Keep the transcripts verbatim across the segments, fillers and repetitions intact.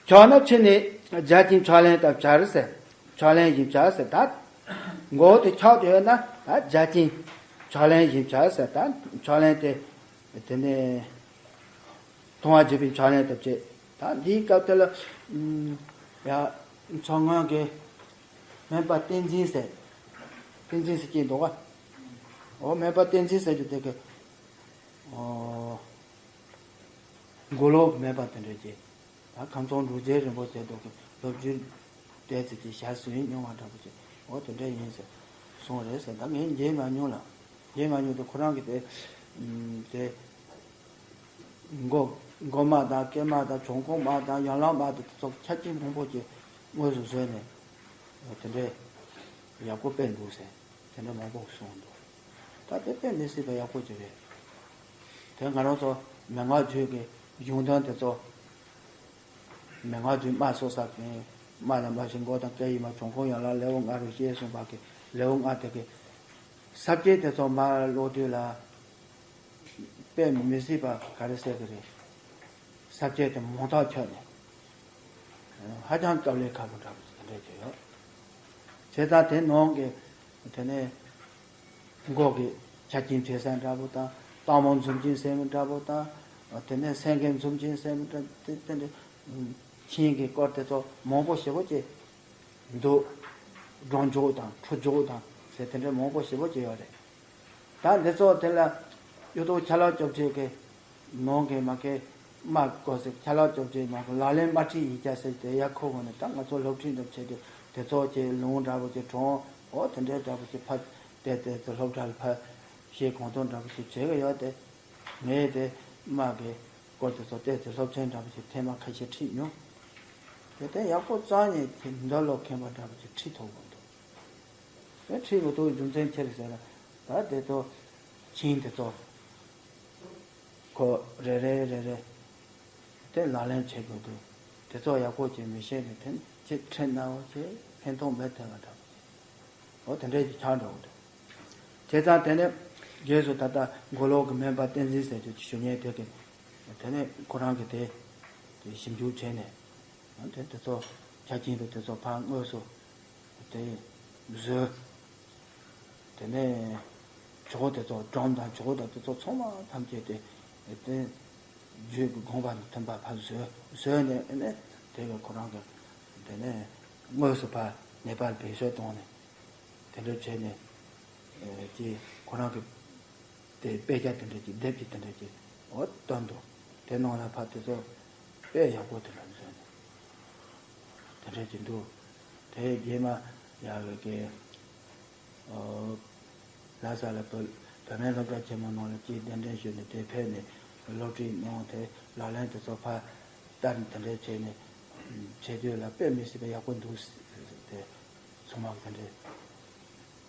ཆགས་ན་ཕྱི་ནས་བརྒྱ་བྱིན་ཕྱག་ལེན་ལྟ་བྱ་ཟེར། ཕྱག་ལེན་བཞིན་བྱ་ཟེར། ད་མགོ་དེ་ཆགས་ཏེ་ཡོད་ན་ད་བརྒྱ་བྱིན་ཕྱག་ལེན་བཞིན་བྱ་ཟེར། ད་ཕྱག་ལེན་དེ་དེ་ནས་མཐོང་བ་བརྒྱུད་པའི་ཕྱག་ལེན་ལྟ་བྱེད། ད་འདིའི་སྐབས་དེ་ལ་ཡ་མཚོ་སྔོན་གྱི་སྨན་པ་བསྟན་འཛིན་ཟེར། བསྟན་འཛིན་ཟེར་གྱི་འདུག་ག་འོ་སྨན་པ་བསྟན་འཛིན་ཟེར་གྱི་དེ་གི་འོ་མགོ་ལོག་གི་སྨན་པ་དེ་འདྲ་གྱི། ད་ཁམས་ཚང་འབྲུག་རྒྱལ་རིན་པོ་ཆེ་མདོག་གི་སློབ་བརྒྱུད་བལྟས་ཚེ་ཀྱི་ཞལ་གཟིགས་མྱོང་བ་འདྲ་པོ་ཅིག་འོ་དེ་འདྲ་ཡིན་ཟེར་གསུངས་རེད་ཟེར། ད་ངས་མཇལ་མ་མྱོང་ལ། མཇལ་མ་མྱོང་དུས་ཁོ་རང་གི་དེ་དེ་མགོ་མགོ་མ་དང་སྐེ་མ་དང་བྱུང་ཁུངས་མ་དང་ཡན་ལག་མ་དང་དེ་ཚོ་ཆ་རྐྱེན་མང་པོ་ཅིག་དངོས་སུ་བཟོས་ནས་འོ་དེ་འདྲ་ཡག་པོ་དཔེ་འདུག་ཟེར། དེ་འདྲ་མང་པོ་གསུངས་འདུག་ད་དེ་དཔེ་མི་སྲིད་པ་ཡག་པོ་ཅིག་རེད། དེ་ང་རང་ཚོ་མན་ངག་བརྒྱུད་ཀྱི་གཞུང་དོན་དེ་ཚོ་མན་ངག་བརྒྱུད་རྨ་སོ་ས་ཀྱི་རྨ་ལ་མ་ཞིག་མགོ་དང་སྐེ་ཡི་མ་བྱུང་ཁུངས་ཡན་ལག་ལེའུ་ལྔ་རུ་ཤེས་གསུངས་པ་གི་ལེའུ་ལྔ་དེ་གི་ས་བཅད་དེ་ཚོ་མར་ཀློག་དུས་ལ་དཔེ་མི་སྲིད་པ་ག་རེ་ཟེར་གི་རེད། ས་བཅད་དེ་མང་ཐག་ཆོད་ནས་ཧ་ཅང་དཀའ་ལས་ཁག་པོ་འདྲ་པོ་ཞིག་དེ་འདྲ་ཅིག་ཡོད། བྱས་ཙང་དེ་ནང་གི་དེ་ནས་མགོ་གི་ཆ་རྐྱེན་བྱེད་ས་འདྲ་པོ་དང་སྟག་མོ་འཛུམ་ཅན་ཟེར་མི་འདྲ་པོ་དང་དེ་ནས་སེང་གེ་འཛུམ་ཅན་ཟེར་མི་འདྲ་དེ་དེ་འདྲ་ཆེན་གྱི་སྐོར་དེ་ཚོ་མང་པོ་ཞེ་པོ་ཅིག་འདུག་སྒྲོམ་འཇོག་དང་ཁྲོ་འཇོག་དང་ཟེར་དེ་འདྲ་མང་པོ་ཞེ་པོ་ཅིག་ཡོད་རེད། ད་འདི་ཚོ་དེ་ལ་གཡུ་ཐོག་ཆ་ལག་སྐྱོབ་བྱེད་ཀྱི་ནང་གི་མ་གི་དམག་སྐོར་ཟེར་ཆ་ལག་སྐྱོབ་བྱེད་མ་གི་ལག་ལེན་དམར་ཁྲིད་ཡིག་ཆ་ཟེར་དེ་ཡ་ཁོ་གོ་ནས་ད་ང་ཚོ་སློབ་ཁྲིད་འདི་བྱེད་དུས་དེ་ཚོ་ཀྱི་ལུང་འདྲ་པོ་ཀྱི་གྲོང་འོ་དེ་འདྲའི་འདྲ་པོ་ཀྱི་ཕ་བལྟས་ཏེ་དེ་སློབ་གྲྭ་ལ་ཕ་ཤེས་གང་ཐུབ་འདྲ་པོ་ཀྱི་བྱེད་གི་ཡོད་དེ་ངས་དེ་དམག་གི་སྐོར་དེ་ཚོ་བལྟས་ཚེ་སློབ་ཚན་འདྲ་པོ་ཀྱི་ཐེངས་མ་ཁ་ཤས་ཁྲིད་མྱོང་། དེ་དེ་ཡག་པོ་རྩ་ནས་དེ་འདི་ལོ་མཁན་པ་འདྲ་པོ་ཀྱི་ཁྲིད་ཐུབ་གི་འདུག་དེ་ཁྲིད་དགོས་དུས་རྒྱུ་མཚན་ཆེ་རེད་ཟེར་ན་ད་དེ་ཚོ་ཁྱིམ་དེ་ཚོ་ཁོ་རེ་རེ་རེ་རེ་དེ་ལག་ལེན་བྱེད་དགོས་དུས་དེ་ཚོ་ཡག་པོ་ཅིག་མི་ཤེས་ནས་དེ་ཅིག་ཁྲིད་ན་འོ་ཅིག་ཕན་ཐོགས་མེད་ཐལ་བ་འདྲ་པོ་ཅིག་འོ་དེ་འདྲའི་ཅིག་ཆགས་འགྲོ་གི་འདུག་བྱས་ཙང་དེ་ནས་རྗེས་སུ་ད་ལྟ་མགོ་ལོག་གི་སྨན་པ་བསྟན་འཛིན་ཟེར་རྒྱུ་ཅིག་ཞུ་མཁན་དེ་གི་དེ་ནས་ཁོ་རང་གི་དེ་དེ་ཞིབ་འཇུག་བྱས་ནས། དེ་དེ་ཚོ་ཆ་རྐྱེན་དང་དེ་ཚོ་ཕར་དངོས་སུ་དེ་བཟོས། དེ་ནས་ཇོ་བོ་དེ་ཚོ་སྒྲོམ་དང་ཇོ་བོ་དང་དེ་ཚོ་ཚང་མ་ཐམས་ཅད་དེ་དེ་རྒྱུད་ཀྱི་དགོངས་པ་དང་མཐུན་པ་ཕར་བཟོས་བཟོས་ནས་ཨེ་ནས་དེ་གི་ཁོ་རང་གི་དེ་ནས་དངོས་སུ་ཕར་ནེ་པཱལ་བེད་སྤྱོད་བཏང་ནས་དེ་འདྲ་བྱས་ནས་ཀྱི་ཁོ་རང་གི་དེ་དཔེ་ཆ་དེ་འདྲ་ཅིག་དེབ་ཅིག་དེ་འདྲ་ཅིག་འོ་བཏོན་འདུག་དེ་ནང་ལ་ཕར་དེ་ཚོ་དཔེ་ཡག་པོ་དེ་འདྲ་བཟོས་ནས་དེ་འདྲ་ཅིག་འདུག་དེ་རྗེས་མ་ཡག་གི་ཨོ་ལྷ་ས་ལ་བོད་བོད་སྨན་སློབ་གྲྭ་ཆེན་མོ་ནང་ལ་ཅིག་གདན་འདྲེན་ཞུས་ནས་དེ་ཕེབས་ནས་སློབ་ཁྲིད་གནང་དེ་ལག་ལེན་དེ་ཚོ་ཕར་བསྟར་ནས་དེ་འདྲ་བྱས་ནས་བྱེད་དུས་ལ་དཔེ་མི་སྲིད་པ་ཡག་པོ་འདུག་ཟེར་དེ། ཚང་མ་དེ་འདྲས་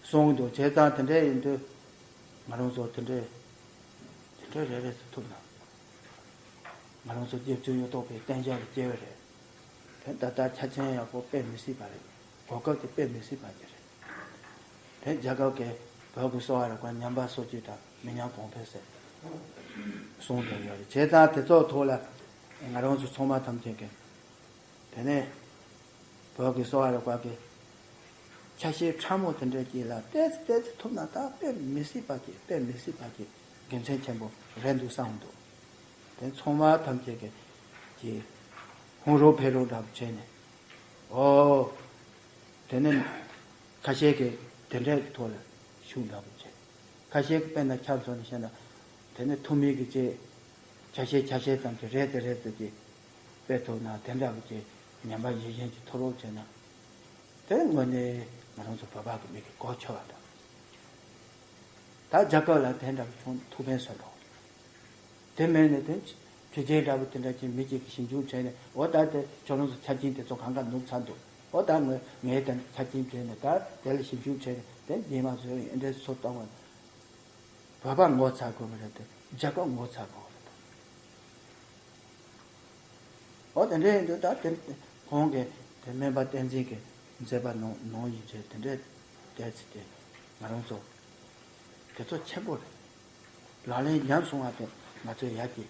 གསུང་གི་འདུག་བྱས་ཙང་དེ་འདྲས་ཡིན་དུས་ང་རང་ཚོ་དེ་འདྲས་དེ་འདྲས་རེ་རེ་ཚོ་ཐུབ་ན་ང་རང་ཚོ་སྐྱབས་བཅོལ་གཡུ་ཐོག་པའི་གཏན་འཇགས་ལ་སྐྱེལ་བ་རེད། དེ་ད་ལྟ་ཆ་རྐྱེན་ཡག་པོ་དཔེ་མི་སྲིད་པ་རེད། གོ་སྐབས་དེ་དཔེ་མི་སྲིད་པ་ཅིག་རེད། དེ་རྒྱལ་ཁབ་ཀྱི་བོད་ཀྱི་གསོ་བ་རིག་པ་ཉམས་པ་གསོ་བཅོས་དང་མི་ཉམས་གོང་འཕེལ་ཟེར་གསུངས་བསྡད་ཡོད་རེད། བྱས་ཙང་དེ་ཚོའི་ཐོག་ལ་ང་རང་ཚོ་ཚང་མ་ཐམས་ཅད་ཀྱིས། དེ་ནས་བོད་ཀྱི་གསོ་བ་རིག་པ་གི་ཆ་ཤས་ཕྲ་མོ་དེ་འདྲ་ཅིག་ལ་ཏོག་ཙམ་ཏོག་ཙམ་ཐུབ་ན་ད་དཔེ་མི་སྲིད་པ་ཅིག་དཔེ་མི་སྲིད་པ་ཅིག་དགེ་མཚན་ཆེན་པོ་རེད་འདུག་བསམ་འདུག་དེ་ཚང་མ་ཐམས་ཅད་ཀྱི་ཀྱི་ཧུང་རོགས་ཕན་རོགས་འདྲ་པོ་བྱས་ནས་ཨོ། དེ་ནས་ཁ་ཤས་ཀྱིས་དེ་འདྲའི་ཐོག་ལ་ཤུགས་འདྲ་པོ་བྱས། ཁ་ཤས་ཀྱིས་དཔེར་ན་ཆབ་མཚོན་ནས་བཤད་ན་དེ་ནས་ཐུ་མི་གི་ཅིག་ཆ་ཤས་ཆ་ཤས་ཙམ་གྱི་རེ་ཙམ་རེ་ཙམ་གྱི་དཔེ་ཐུབ་ན་དེ་འདྲ་པོ་ཅིག་ཉམས་པ་ཡིན་གཞན་གྱི་ཐུགས་རོགས་བྱས་ན་དེ་དངོས་གནས་ང་རང་ཚོ་བོད་པ་གི་མི་གི་གོ་ཆོད་པ་དང་། ད་རྒྱ་གར་ལ་དེ་འདྲ་པོ་བྱུང་ཐུགས་ཕན་གསོས་འགྲོ། དེ་མིན་ནས་དེ་ཕྱི་རྒྱལ་འདྲ་པོ་དེ་འདྲ་ཅིག་མི་གཅིག་གིས་ཞིབ་འཇུག་བྱས་ནས་འོ་ད་དེ་ཁྱོད་རང་ཚོ་ཆ་རྐྱེན་དེ་ཚོ་གང་ག་ནུབ་ཚར་འདུག་འོ་ད་ངས་ངས་དེ་ཆ་རྐྱེན་བྱས་ནས་ད་དེ་ལ་ཞིབ་འཇུག་བྱས་ནས་དེ་རྗེས་མ་བཟོས་ཡིན་འདྲའི་ཚོ་གཏོང་བ་བོད་པ་ངོ་ཚ་དགོས་པ་རེད་དེ་རྒྱ་གར་ངོ་ཚ་དགོས་པ་རེད་དོ། འོ་དེ་འདྲ་ཡིན་དུས་ད་དེ་ཁོང་གིས་དེ་སྨན་པ་བསྟན་འཛིན་གྱི་མཛད་པ་ནང་ནང་ཡིན་ཚེ་དེ་འདྲའི་བལྟས་ཚེ་དེ་ང་རང་ཚོ་དེ་ཚོ་ཆེན་པོ་རེད། ལག་ལེན་ཉམས་སོང་བ་དེ་ང་ཚོས་ཡར་གྱི་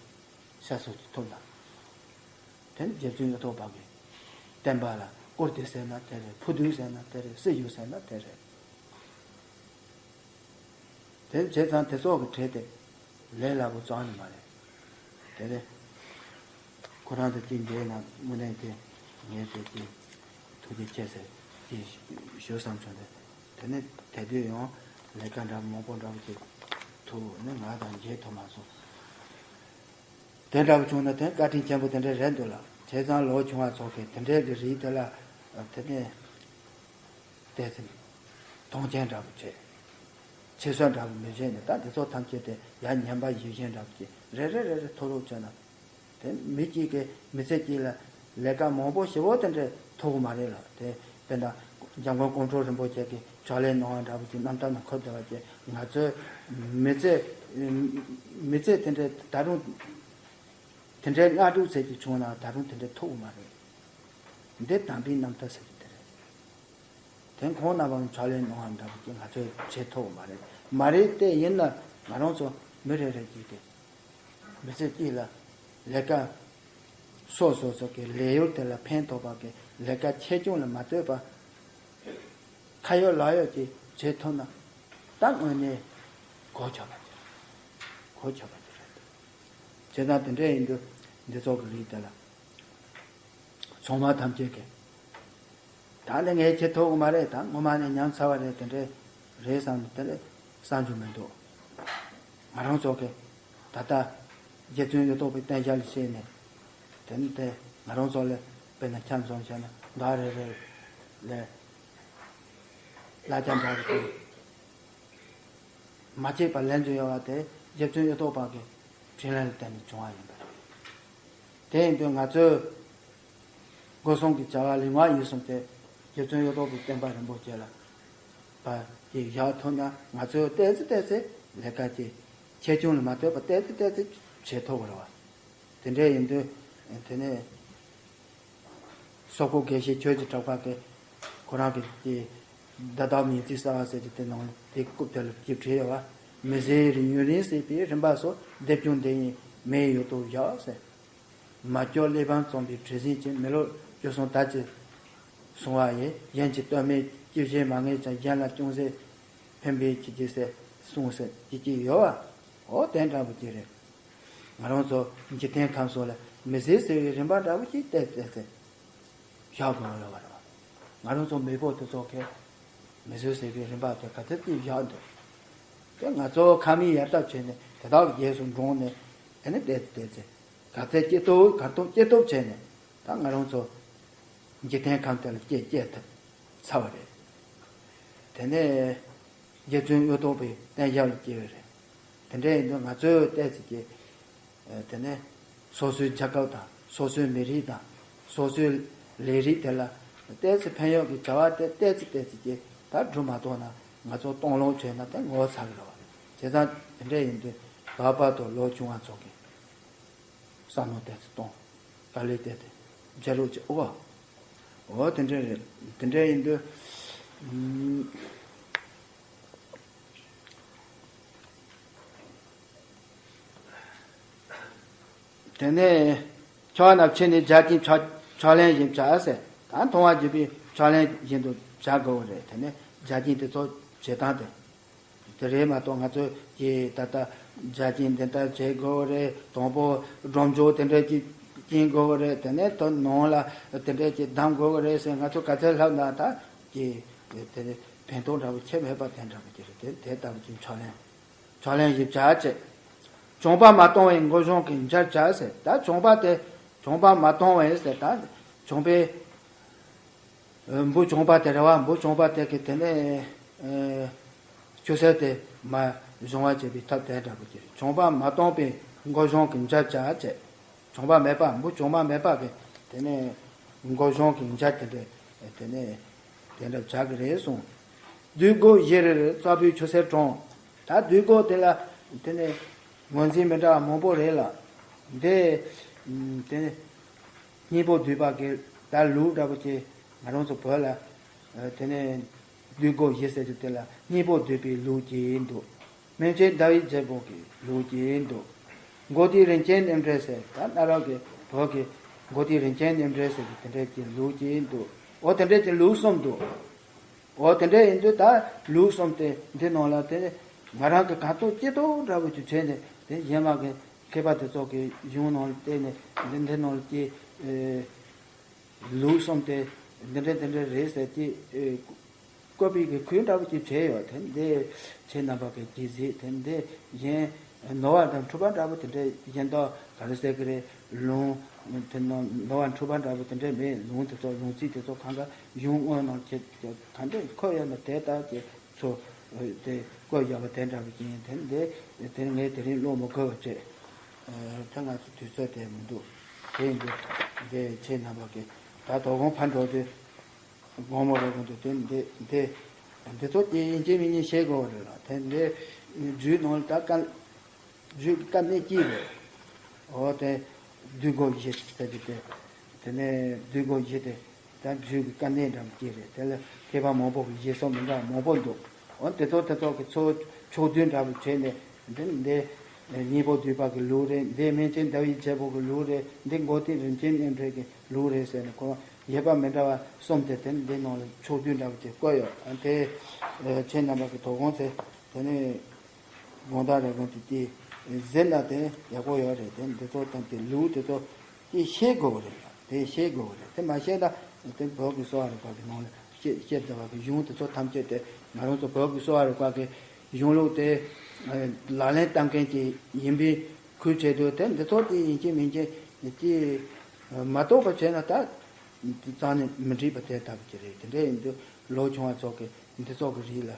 ཤ་སོགས་ཀྱི་ཐོབ་ལ། དེ་ནི་རྒྱལ་བཙུན་གཡུ་ཐོག་པ་གི་ བསྟན་པ་ལ་དཀོར་ཟློས་ཟེར་ན་དེ་རེད། ཕུ་དུང་ཟེར་ན་དེ་རེད། སྲི་ཞུ་ཟེར་ན་དེ་རེད། དེ་བྱས་ཙང་དེ་ཚོ་གི་གྲས་དེ་ལས་སླ་པོ་རྩ་ནས་མ་རེད། དེ་ནས་ཁོ་རང་དང་གཅིག་འདྲེས་ན་དངོས་གནས་དེ་ངས་དེ་གཅིག་ཐུགས་རྗེ་ཆེ་ཟེར་གཅིག་ཞུ་བསམ་བྱུང་། དེ་དེ་ནས་དེ་དུས་ཡང་ལས་ཀ་འདྲ་མང་པོ་འདྲ་པོ་ཅིག་ཐུག་ནས་ང་དང་མཇལ་ཐུབ་མ་སོང་། དེ་འདྲ་པོ་བྱུང་ན་དེ་བཀའ་དྲིན་ཆེན་པོ་དེ་འདྲ་རེད་འདུག་ལ། བྱས་ཙང་ལོ་ཆུང་བ་ཚོ་གིས་དེ་འདྲའི་གི་རིགས་དེ་ལ་དེ་ནས་བལྟས་ཚེ་མཐོང་ཆེན་འདྲ་པོ་བྱས། ཆེ་བསོད་འདྲ་པོ་མི་བྱས་ནས། ད་དེ་ཚོ་ཐམས་ཅད་དེ་ཡ་ངན་པ་ཡིད་བཞིན་འདྲ་པོ་ཅིག་རེ་རེ་རེ་རེ་མཐོ་སློབ་བྱས་ན། དེ་མི་གཅིག་གིས་མི་ཚེ་གཅིག་ལ་ལས་ཀ་མང་པོ་ཞེ་པོ་དེ་འདྲ་ཐོབ་གི་མ་རེད་ལ། དེ་དཔེར་ན་འཇམ་མགོན་ཀོང་སྤྲུལ་རིན་པོ་ཆེ་གི་ཕྱག་ལེན་གནང་བ་འདྲ་པོ་ཅིག་རྣམ་ཐར་ནང་འཁོད་བསྡད་པ་ཅིག་ང་ཚོའི་མི་ཚེ་མི་ཚེ་དེ་འདྲ་ད་རུང་དེ་འདྲའི་སྔ་དྲུག་ཚད་ཅིག་བྱུང་ན་ད་རུང་དེ་འདྲ་ཐོབ་གི་མ་རེད། འདི་དམ་པའི་རྣམ་ཐར་ཟེར་གྱི་དེ་རེད། དེ་ཁོང་རྣམ་པ་ཕྱག་ལེན་གནང་བ་འདྲ་པོ་ཅིག་ང་ཚོས་བྱེད་ཐུབ་མ་རེད། མ་རེད་དེ་ཡིན་ན་ང་རང་ཚོ་མི་རེ་རེ་གིས་དེ་མི་ཚེ་གཅིག་ལ་ལས་ཀ་སོ་སོ་སོ་གི་ལས་ཡུལ་དེ་ལ་ཕན་ཐོགས་པ་གི་ལས་ཀ་ཆེ་ཆུང་ལ་མ་ལྟོས་པ་ཁ་ཡོད་ལག་ཡོད་ཀྱིས་བྱེད་ཐུབ་ན་ད་དངོས་གནས་གོ་ཆོད་པ་ཅིག་རེད། གོ་ཆོད་པ་ཅིག་རེད། བྱས་ཙང་དེ་འདྲ་ཡིན་དུས་འདི་ཚོ་གི་རིགས་དེ་ལ། ཚང་མ་ཐམས་ཅད་ཀྱིས་ད་ནི་ངས་བྱེད་ཐུབ་ཀྱི་མ་རེད། ད་སྔོན་མ་ནས་ཉམས་ཚར་བ་རེད། དེ་འདྲས་རེད་བསམ་ནས་དེ་ལས་བསམ་རྒྱུ་མི་འདུག་ང་རང་ཚོ་གིས་ད་ལྟ་རྗེ་བཙུན་གཡུ་ཐོག་པའི་བསྟན་བྱ་ལ་བཤད་ནས། དེ་ནི་དེ་ང་རང་ཚོ་ལ་དཔེར་ན་ཆ་མཚོན་བྱས་ན་ཟླ་རེ་རེ་ལ་གླ་ཆ་འདྲ་བོ་དེ་མ་བརྗེད་པར་ལེན་རྒྱུ་ཡོད་པ་དེ་རྗེ་བཙུན་གཡུ་ཐོག་པ་གི་དྲིན་ལན་ལ་བརྟེན་ནས་བྱུང་བ་ཡིན་པ་རེད། དེ་ཡིན་དུས་ང་ཚོས་སྒོ་གསུམ་གྱི་བྱ་བ་ལུས་ངག་ཡིད་གསུམ་དེ་རྗེ་བཙུན་གཡུ་ཐོག་པའི་བསྟན་པ་རིན་པོ་ཆེ་ལ་བ་ཅིག་བཞག་ཐུབ་ན། ང་ཚོས་ཏོག་ཙམ་ཏོག་ཙམ་ལས་ཀ་ཅིག་ཆེ་ཆུང་ལ་མ་ལྟོས་པར་ཏོག་ཙམ་ཏོག་ཙམ་བྱེད་ཐུབ་ཀྱི་རེད་བ། དེ་འདྲ་ཡིན་དུས་དེ་ནས། སོག་པོ་དགེ་བཤེས་ཆོས་ཀྱི་གྲགས་པ་གིས་ཁོ་རང་གི་དེ་ཟླ་དྭགས་མིང་ཚིག་གསར་བ་ཟེར་གྱི་དེ་ནང་དེ་རྐུབ་དེ་ལ་ཅིག་བྲིས་ཡོད་པ། མི་ཟད་རིགས་ཡུན་རིང་བསྲེགས་པའི་རིམ་པ་སོགས། སྡེབ་ཀྱང་འདི་ཡིས་མེ་ཡོད་དོ་བཞག་ཟེར། མ་སྐྱོར་གླེགས་བམ་བརྩམས་པའི་གྲུ་གཟིངས་ཀྱིས། མི་ལོ་བཅུ་གསུམ་ད་ཅི་སོང་བ་ཡི། གཞན་གྱི་སྟོད་སྨད་སྐྱེ་བྱེད་མ་ངེས་ཀྱང་། གཞན་ལ་ཅུང་ཟད་ཕན་པའི་ཆེད་ཀྱིས་ཟེར་གསུངས་ཟེར་གྱི་ཅིག་ཡོད་པ། འོ་དེ་འདྲ་པོ་ཅིག་རེད། ང་རང་ཚོ་འཇིག་རྟེན་ཁམས་སོགས་ལ་མི་ཟད་ཟེར་བའི་རིམ་པ་འདྲ་པོ་ཅིག་བལྟས་བལྟས་ཚེ་བཞག་དགོས་ཡོད་པ་རེད་བ། ང་རང་ཚོ་མི་བོད་དེ་ཚོ་གས་མི་ཟད་ཟེར་བའི་རིམ་པ་དེ་ག་ཚོད་ཅིག་བཞག་འདུག་དེ་ང་ཚོ་ཁ་མིག་ཡར་ལྟ་བྱས་ནས་དེ་དག་གི་རྗེས་སུ་འབྲངས་ནས་དེ་ནས་བལྟས་བལྟས་ཚེ་ག་ཚད་སྐྱེ་སྟོབས་ག་སྟོབས་སྐྱེ་སྟོབས་བྱས་ནས་ད་ང་རང་ཚོ་འཇིག་རྟེན་ཁམས་དེ་ལ་སྐྱེ་སྐྱེ་ཐུབ་ཚར་བ་རེད། དེ་ནས། རྗེ་བཙུན་གཡུ་ཐོག་པའི་བསྟན་བྱ་ལ་སྐྱེས་པ་རེད། དེ་འདྲ་ཡིན་དུས་ང་ཚོས་བལྟས་ཚེ་ཀྱི། དེ་ནས་སོ་སོའི་རྒྱལ་ཁབ་དང་སོ་སོའི་མི་རིགས་དང་སོ་སོའི་ལས་རིགས་དེ་ལ་བལྟས་ཚེ་ཕན་ཡོན་གྱི་བྱ་བ་དེ་བལྟས་ཚེ་བལྟས་ཚེ་ཀྱི་ད་སྒྲུབ་མ་ཐུབ་ན་ང་ཚོ་སྟོང་ལོག་བྱས་ན་དེ་ངོ་ཚ་གི་རེད་བ། བྱས་ཙང་དེ་འདྲ་ཡིན་དུས་ལྷག་པར་དུ་ལོ་ཆུང་བ་ཚོ་གིས། བསམ་བློ་བཏང་སྟེ་གཏོང་། དཀའ་ལས་བརྒྱབ་སྟེ་མཇལ་རོགས་བྱེད། ཨོ། ཨོ་དེ་འདྲ་རེད། དེ་འདྲ་ཡིན་དུས། ཨུམ། དེ་ནས་ཕྱག་ན་ཕྱི་ནས་བྱ་བྱིན་ཕྱག་ཕྱག་ལེན་བཞིན་བྱ་ཟེར། ད་མཐོང་བ་བརྒྱུད་པའི་ཕྱག་ལེན་བཞིན་དུ་བྱ་དགོས་པ་རེད། དེ་ནས་བྱ་བྱིན་དེ་ཚོ་བྱེད་སྟངས་དེ། དེ་རེད་མ་གཏོགས་ང་ཚོས་ཀྱིས་ད་ལྟ་བྱ་བྱིན་འདི་ལྟར་བྱེད་དགོས་རེད། དང་པོ་སྒྲོམ་མཆོག་དེ་འདྲ་ཅིག་བྱིན་དགོས་རེད། དེ་ནས་དོ་ནང་ལ་དེ་འདྲ་ཅིག་བསྡམ་དགོས་རེད་ཟེར་ང་ཚོ་ག་ཚད་ལབ་ན་ད་ཀྱིས་དེ་ཕན་ཐོགས་འདྲ་པོ་ཁྱད་མེད་པ་དེ་འདྲ་པོ་ཅིག་རེད། དེ་དེ་ལྟ་བུ་ཅིག་ཕྱག་ལེན་ཕྱག་ལེན་ཞིབ་བྱ་བྱེད། གྱོང་པ་མ་གཏོང་བའི་མགོ་གཞོང་གི་མཇལ་བྱ་ཟེར། ད་གྱོང་པ་དེ་གྱོང་པ་མ་གཏོང་བའི་ཟེར། ད་གྱོང་པའི་འབུ་གྱོང་པ་དེ་རེད་བ། འབུ་གྱོང་པ་དེ་གི་དེ་ནས་ཆུ་སེར་དེ་མ་གཞོང་བ་བྱེད་པའི་ཐབས་དེ་འདྲ་པོ་ཅིག་རེད། གྱོང་པ་མ་གཏོང་བའི་མགོ་གཞོང་གི་མཇལ་བྱ་བྱེད། གྱོང་པ་མེད་པ། འབུ་གྱོང་པ་མེད་པ་གི་དེ་ནས་མགོ་གཞོང་གི་མཇལ་དེ་འདྲ་དེ་ནས་དེ་འདྲ་བྱ་གི་རེད་གསུངས། བདུད་སྒོ་བཞི་རེར་རྩ་བུའི་ཆུ་སེར་གྲང་། ད་བདུད་སྒོ་དེ་ལ་དེ་ནས་ངོས་འཛིན་མི་འདྲ་བ་མང་པོ་རེད་ལ། འདི་དེ་ནས་སྙིང་པོ་བསྡུས་པ་གི་ད་ལུགས་འདྲ་པོ་ཅིག་ང་རང་ཚོ་བོད་ལ་དེ་ནས་བདུད་སྒོ་བཞི་ཟེར་རྒྱུ་དེ་ལ་སྙིང་པོ་བསྡུས་པའི་ལུགས་ཀྱི་འདུག་སྨན་ཆེན་ཟླ་བའི་རྒྱལ་པོ་གི་ལུགས་ཀྱི་འདུག་མགོ་དེའི་རིན་ཆེན་ནེམ་ཊེ་ཟེར། ད་གནའ་རབས་ཀྱི་བོད་ཀྱི་ མགོ་ཏི་རིན་ཆེན་གནས་འབྲེལ་ཟེར་གྱི་དེ་འདྲའི་གྱི་ལུགས་ཅིག་འདུག་འོ་དེ་འདྲའི་གྱི་ལུགས་གསུམ་འདུག་འོ་དེ་འདྲ་ཡིན་དུས་ད་ལུགས་གསུམ་དེ་འདི་ནང་ལ་དེ་ང་རང་གི་གང་ཐུབ་ཅི་ཐུབ་འདྲ་བོ་ཅིག་བྱས་ནས་དེ་གཞན་མ་གི་མཁས་པ་དེ་ཚོ་གི་གཞུང་ནང་ལ་བལྟས་ནས་འདི་འདི་ནང་ལ་ཀྱི་ལུགས་གསུམ་དེ་འདི་འདྲ་འདི་འདྲ་རེད་ཟེར་ཀྱི་བཀོད་པའི་གི་ཁུལ་འདྲ་བོ་ཅིག་བྱས་ཡོད། དེ་འདི་ཁྱེད་རྣམ་པ་གི་གྱི་གཟིགས་དེ་འདི་གཞན་ནོར་བ་དང་འཁྲུལ་པ་འདྲ་བོ་དེ་འདྲ་གཞན་དག་ག་རེ་ཟེར་གི་རེད། ལུང་དེ་ནང་ནོར་བ་འཁྲུལ་པ་འདྲ་བོ་དེ་འདྲ་མེད། ལུང་དེ་ཚོ་ལུང་ཚིག་དེ་ཚོ་གང་ག་གཞུང་དངོས་ནང་ཁྱེད་ག་འདྲ་འཁོད་ཡོད་ན་དེ་ལྟར་གྱི་ཚོ་དེ་བཀོད་ཡོད་པ་དེ་འདྲ་བ་ཅན་དེ་འདི་དེ་ངས་དེ་རིང་ཀློག་མི་དགོས་པ་བྱས། དེ་ང་ཚོ་དུས་ཚོད་དེ་མི་འདུག་དེ་ཡིན་དུས་འདི་ཁྱེད་རྣམ་པ་གི་ད་དོ་དགོང་ཕར་འགྲོ་དུས་དགོང་མོ་རེ་དགོང་དུ་དེ་འདི་འདི་འདི་ཚོ་དེ་ཡིན་གཅིག་མིན་གཉིས་ཤེས་དགོས་པ་རེད་ལ། དེ་འདི་རྒྱུད་ནང་ལ་ད་དཀའ་རྒྱུད་ཀྱི་དཀའ་གནད་གཅིག་རེད། འོ་དེ་བསྡུས་སྒོ་བཞི་ཟེར་གྱི་དེ། དེ་ནས་བསྡུས་སྒོ་བཞི་དེ་ད་རྒྱུད་ཀྱི་དཀའ་གནད་འདྲ་མོ་གཅིག་རེད། དེ་ལ་མཁས་པ་མང་པོ་གི་བཞེད་སྲོལ་མི་འདྲ་བ་མང་པོ་འདུག་འོ་དེ་ཚོ་དེ་ཚོ་གི་ཚོ་ཕྱོགས་བསྡུས་འདྲ་བོ་བྱས་ནས་འདི་འདི་སྙིང་པོ་བསྡུས་པ་གི་ལུགས་རེད། འདི་སྨན་ཆེན་ཟླ་བའི་རྒྱལ་པོ་གི་ལུགས་རེད། འདི་མགོ་ཏི་རིན་ཆེན་གནས་འབྲེལ་གི་ལུགས་རེད་ཟེར་ནས་ཁོ་རང་ཡོད་པ་མི་འདྲ་བ་གསུམ་དེ་དེ་འདི་ནང་ལ་ཕྱོགས་བསྡུས་འདྲ་བོ་ཅིག་བཀོད་ཡོད། ཨ་དེ་ཁྱེད་རྣམ་པ་གི་དོ་དགོང་ཚེ་དེ་ནས་དགོང་དག་རེ་དགོང་དེ་དེ་ཟེར་ན་དེ་ཡག་པོ་ཡོད་རེད། དེ་འདི་ཚོ་དང་དེ་ལུགས་དེ་ཚོ་དེ་ཤེས་དགོས་རེད། དེ་ཤེས་དགོས་རེད། དེ་མ་ཤེས་ན་དེ་བོད་ཀྱི་གསོ་བ་རིག་པ་གི་ནང་ལ་ཤེས་ཤེས་བསྡད་པ་གི་གཞུང་དེ་ཚོ་ཐམས་ཅད་དེ་ང་རང་ཚོ་བོད་ཀྱི་གསོ་བ་རིག་པ་གི་གཞུང་ལུགས་དེ་ལག་ལེན་བསྟར་མཁན་ཅིག་ཡིན་པའི་ཁུལ་བྱས་དུས་དེ་འདི་ཚོ་དེ་ཡིན་གཅིག་མིན་གཅིག་དེ་མ་རྟོགས་པ་བྱས་ན་ད་རྩ་ནས་མི་འགྲིག་པ་དེ་ལྟ་བུ་ཅིག་རེད། དེ་འདྲ་ཡིན་དུས་ལོ་ཆུང་བ་ཚོ་གི་འདི་ཚོ་གི་རིགས་ལ་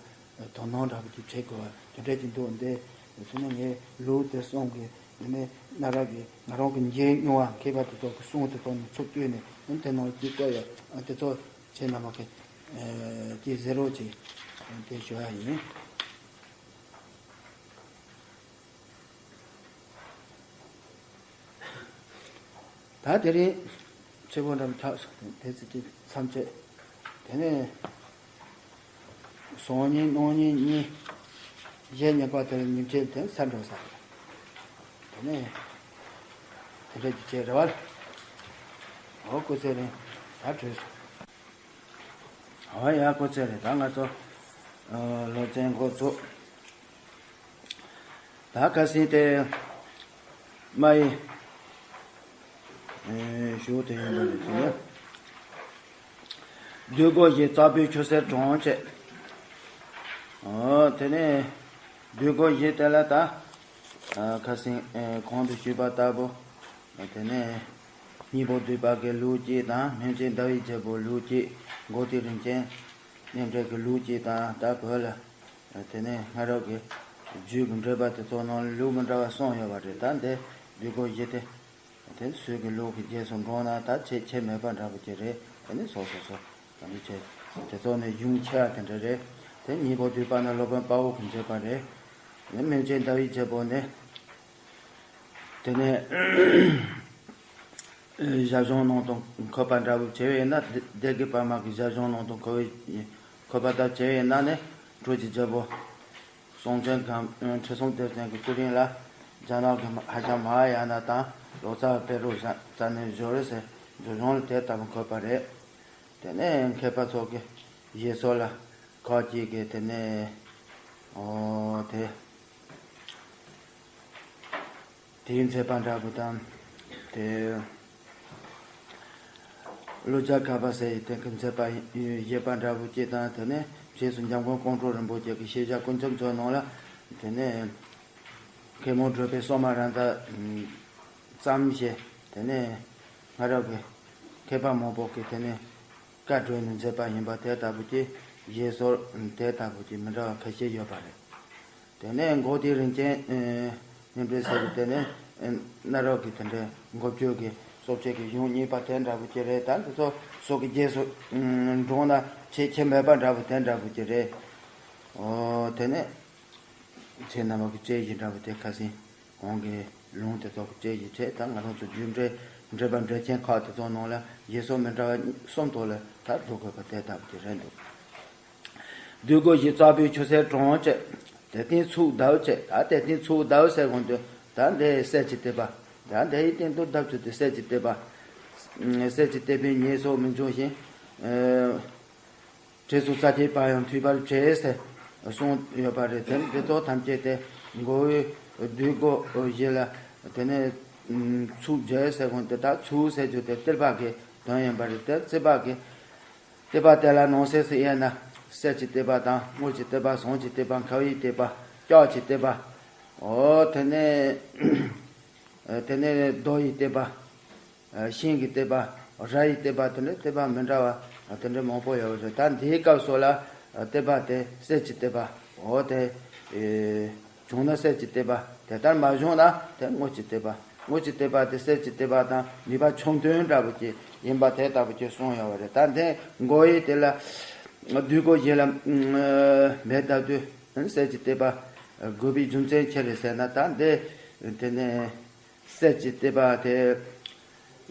དོ་སྣང་འདྲ་བོ་ཅིག་བྱེད་དགོས་པ་དེ་འདྲ་ཅིག་འདུག་འདི་ཚོ་ནི་ངས་ལུགས་དེ་གསུམ་གི་འདི་ནས་གནའ་རབས་ཀྱི་ང་རང་གི་མཇལ་མྱོང་བ་མཁས་པ་དེ་ཚོ་གི་གསུང་དེ་ཚོ་ནས་ཚུར་བཏོན་ནས་དེ་ནང་གི་བཀོད་ཡོད། དེ་ཚོ་ཁྱེད་རྣམ་པ་གི་དེ་གཟིགས་རོགས་གྱིས། དེ་ཞུ་ཡ་ཡིན། ད་དེ་རིང་ཆེ་བོ་འགྲམ་ཆགས་སོང་། དེ་ཚེ་གཅིག་མཚམས་ཆད། དེ་ནས་སང་ཉིན་གནངས་ཉིན་གཉིས་གཞེས་ཉིན་པ་དེར་ཉིན་བྱེད་དེ་ས་འགྲོ་ས་རེད། དེ་ནས་དེ་འདྲ་གྱི་བྱས་རེ་བ། འོ་སྐུ་ཚེ་རིང་། ད་གྲོལ་སོང་། འོ་ཡ་སྐུ་ཚེ་རིང་། ད་ང་ཚོ་སློབ་ཚན་འགོ་ཚུགས། ད་ཁ་སང་དེ་མ་ཡི་ཞུ་དེ་ཡིན་པ་རེད་དེ། བསྡུས་སྒོ་བཞི་རྩ་བའི་ཆུ་སེར་གྲོང་བཅས། འོ་དེ་ནས་བསྡུས་སྒོ་བཞི་དེ་ལ་ད་ཁ་སང་གོང་དུ་ཞུས་པ་ལྟ་བུ་དེ་ནས་སྙིང་པོ་བསྡུས་པ་གི་ལུགས་གཅིག་དང་། སྨན་ཆེན་ཟླ་བའི་རྒྱལ་པོའི་ལུགས་གཅིག། མགོ་ཏི་རིན་ཆེན་གནས་འབྲེལ་གྱི་ལུགས་གཅིག་དང་། ད་བོད་ལ་དེ་ནས་སྔ་རབས་ཀྱི་རྒྱུད་ཀྱི་འགྲེལ་པ་དེ་ཚོ་ནང་ལུགས་མི་འདྲ་བ་གསུངས་ཡོད་པ་རེད། ད་འདི་བསྡུས་སྒོ་བཞི་དེ་དེ་སུས་ཀྱི་ལུགས་ཀྱི་རྗེས་སུ་འབྲངས་ན་ད་ཁྱད་ཁྱད་མེད་པ་འདྲ་པོ་ཅིག་རེད། དེ་ནི་སོ་སོ་སོ་དེ་ནི་ཁྱེད་དེ་ཚོ་ནི་གཞུང་ཆེ་བ་དེ་འདྲ་རེད། དེ་སྙིང་པོ་བསྡུས་པ་ནི་སློབ་དཔོན་དཔའ་བོ་གིས་མཛད་པ་རེད། དེ་ནི་སྨན་ཆེན་ཟླ་བའི་རྒྱལ་པོ་ནི་དེ་ནས་ཞལ་བྱུང་ནང་དུ་འཁོད་པ་འདྲ་བོ་བྱས་པས་ན། སྡེ་དགེ་པདྨ་གི་ཞལ་བྱུང་ནང་དུ་འཁོད་པའི་འཁོད་པ་ལྟར་བྱས་པས་ན་ནི་སྤྲོས་ཀྱི་རྒྱལ་པོ་སྲོང་བཙན་སྒམ་ཁྲི་སྲོང་ལྡེ་བཙན་གྱི་སྐུ་རིང་ལ་རྒྱ་ནག་གི་ཧ་ཤང་མ་ཧཱ་ཡ་ན་དང་ལོ་ཙཱ་བ་བཻ་རོ་ཙ་ན་ཞོར་ཟེར་ཞལ་བྱུང་ལ་དེ་ལྟ་བུ་འཁོད་པ་རེད། དེ་ནས་མཁས་པ་ཚོ་གི་བཞེད་སྲོལ་ལ་ཁ་ཅིག་གིས་དེ་ནས་ཨོ་དེ། དེའི་མཛད་པ་འདྲ་པོ་དང་། དེ་ཀླུ་རྒྱལ་གར་པ་ཟེར་ཡི་དེ་གི་མཛད་པ་བཞེད་པ་འདྲ་པོ་ཅིག་དང་། དེ་ནས་རྗེས་སུ་འཇམ་མགོན་ཀོང་སྤྲུལ་རིན་པོ་ཆེ་གི་ཤེས་བྱ་ཀུན་ཁྱབ་མཛོད་ནང་ལ་དེ་ནས་མཁས་མང་བགྲོད་པའི་སོ་མ་ར་མཛའ་ཙམ་ཞེས། དེ་ནས་སྔ་རབས་ཀྱི་མཁས་པ་མང་པོ་གིས་དེ་ནས་བཀའ་བགྲོས་ནས་མཛད་པ་ཡིན་པ་དེ་ལྟ་བུ་ཅིག་བཞེད་སྲོལ་དེ་ལྟ་བུ་ཅིག་མི་འདྲ་བ་ཁ་ཤས་ཡོད་པ་རེད། དེ་ནས་མགོ་དེ་རིན་ཆེན་གནས་འབྲེལ་ཟེར་གི་དེ་ནས་གནའ་རབས་ཀྱི་དེ་འདྲའི་མགོ་བཅོས་ཀྱི་སྲོག་བཅད་ཀྱི་གཞུང་རྙིང་པ་དེ་འདྲ་བོ་ཅིག་རེད། ད་འདི་ཚོ་སོགས་ཀྱི་རྗེས་སུ་འབྲངས་ན་ཁྱད་ཁྱད་མེད་པ་འདྲ་བོ་དེ་འདྲ་བོ་ཅིག་རེད། ཨོ་དེ་ནས་ཁྱེད་རྣམ་པ་གི་དཔྱད་གཞི་འདྲ་བོ་དེ་ཁ་སང་གོང་གི་ལུང་དེ་ཚོ་གི་དཔྱད་གཞི་བྱས། ད་ང་རང་ཚོ་རྒྱུད་འགྲེལ་འགྲེལ་པ་འགྲེལ་ཆེན་ཁག་དེ་ཚོ་ནང་ལ་བཞེད་སྲོལ་མི་འདྲ་བ་གསུམ་ཐོག་ལ་ད་བསྡུ་དགོས་པ་དེ་ལྟ་བུ་ཅིག་རེད་འདུག་བསྡུས་སྒོ་བཞི་རྩ་བའི་ཆུ་སེར་གྲོང་བཅས། དེ་སྟེང་ཚུགས་ཟླ་བ་བཅས། ད་དེ་སྟེང་ཚུགས་ཟླ་བ་ཟེར་གོང་དུ་ད་འདི་གསེར་གྱི་ཐིགས་པ། ད་འདི་ཡི་སྟེང་དུ་ལྡབ་བཅུག་སྟེ་གསེར་གྱི་ཐིགས་པ། གསེར་གྱི་སྡེ་པའི་ཉེས་སོགས་མི་འབྱུང་ཞིང་། ཨ། བྲེ་སོགས་རྩ་ཆེ་བ་ཡང་མཐུད་པར་བྱེད་ཟེར་གསུངས་ཡོད་པ་རེད། དེ་འདི་ཚོ་ཐམས་ཅད་དེ་མགོ་བོའི་སྡུད་སྒོ་བཞི་ལ་དེ་ནས་ཚུགས་བྱེད་ཟེར་གོ་དེ་དག་ཚུགས་ཟེར་རྒྱུ་དེ་ཏིལ་པ་གི་དོན་ཡིན་པ་རེད། དེ་ཏིལ་པ་གི་ཏིལ་པ་དེ་ལ་ནང་གསེས་སུ་དབྱེ་ན་གསེར་གྱི་ཏིལ་པ་དང་དངུལ་གྱི་ཏིལ་པ། ཟངས་ཀྱི་ཏིལ་པ། ཁ་བའི་ཏིལ་པ། ལྕགས་ཀྱི་ཏིལ་པ། འོ་དེ་ནས་དེ་ནས་རྡོ་ཡི་ཏིལ་པ། ཤིང་གི་ཏིལ་པ། ར་ཡི་ཏིལ་པ། དེ་འདྲའི་ཏིལ་པ་མི་འདྲ་བ་དེ་འདྲའི་མང་པོ་ཡོད་རེད། ད་འདིའི་སྐབས་སུ་ལ་ཏིལ་པ་དེ་གསེར་གྱི་ཏིལ་པ། འོ་དེ་བྱུང་ན་གསེར་གྱི་ཏིལ་པ། དེ་ལྟར་མ་བྱུང་ན་དེ་དངུལ་གྱི་ཏིལ་པ། དངུལ་གྱི་ཏིལ་པ་དེ་གསེར་གྱི་ཏིལ་པ་དང་ནུས་པ་ཆུང་དོན་འདྲ་པོ་ཅིག་ཡིན་པ་དེ་ལྟ་བུ་ཅིག་གསུངས་ཡོད་པ་རེད། ད་འདི་མགོ་བོའི་དེ་ལ་སྡུད་སྒོ་བཞི་ལ་མེད་ལྟ་དུས་གསེར་གྱི་ཏིལ་པ་དགོས་པའི་རྒྱུ་མཚན་ཅི་རེད་ཟེར་ན། ད་འདི་དེ་ནས་གསེར་གྱི་ཏིལ་པ་དེ་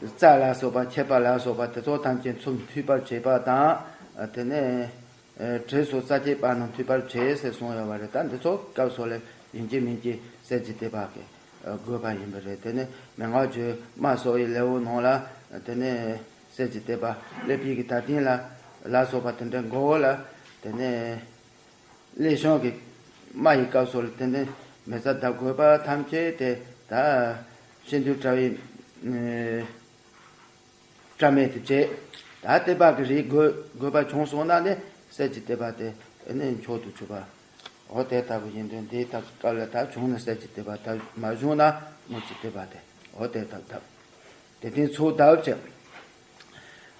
རྩྭ་ལ་སོགས་པ་མཆེད་པ་ལ་སོགས་པ་དེ་ཚོ་ཐམས་ཅད་ཚུགས་མཐུད་པར་བྱེད་པ་དང་། དེ་ནས་བྲེ་སོགས་རྩ་ཆེ་བ་རྣམས་མཐུད་པར་བྱེད་ཟེར་གསུངས་ཡོད་པ་རེད། ད་འདི་ཚོ་སྐབས་སུ་ལ་ཡིན་གཅིག་མིན་གཅིག་གསེར་གྱི་ཏིལ་པ་གི་དགོས་པ་ཡིན་པ་རེད། དེ་ནས་མན་ངག་བརྗོད་སྨྲ་སོགས་ཡི་ལེའུ་ནང་ལ་དེ་ནས་གསེར་གྱི་ཏིལ་པ་ཀླད་པའི་གི་ད་ཐེངས་ལ་ལ་སོགས་པ་དེ་འདྲའི་མགོ་བོ་ལ་དེ་ནས་ཀླད་ཤོང་གི་རྨ་ཡི་སྐབས་སུ་ལ་དེ་ནས་མེ་བཙའ་བརྡབ་དགོས་པ་ཐམས་ཅད་དེ་ད་ཤིན་ཏུ་བྲལ་བའི་སྐྲ་མེད་དུ་བྱེད། ད་ཏིལ་པ་གི་རིགས་དགོས་དགོས་པ་བྱུང་སོང་ན་ནི་གསེར་གྱི་ཏིལ་པ་དེ་ནི་མཆོག་ཏུ་གྱུར་པ། འོ་དེ་ལྟ་བུ་ཡིན་དོན་འདིའི་སྐབས་ལ་ད་བྱུང་ན་གསེར་གྱི་ཏིལ་པ་ད་མ་བྱུང་ན་དངུལ་གྱི་ཏིལ་པ་དེ། འོ་དེ་ལྟ་བུ་ད་དེ་སྟེང་ཚུགས་ལྟ་བུ་བྱེད།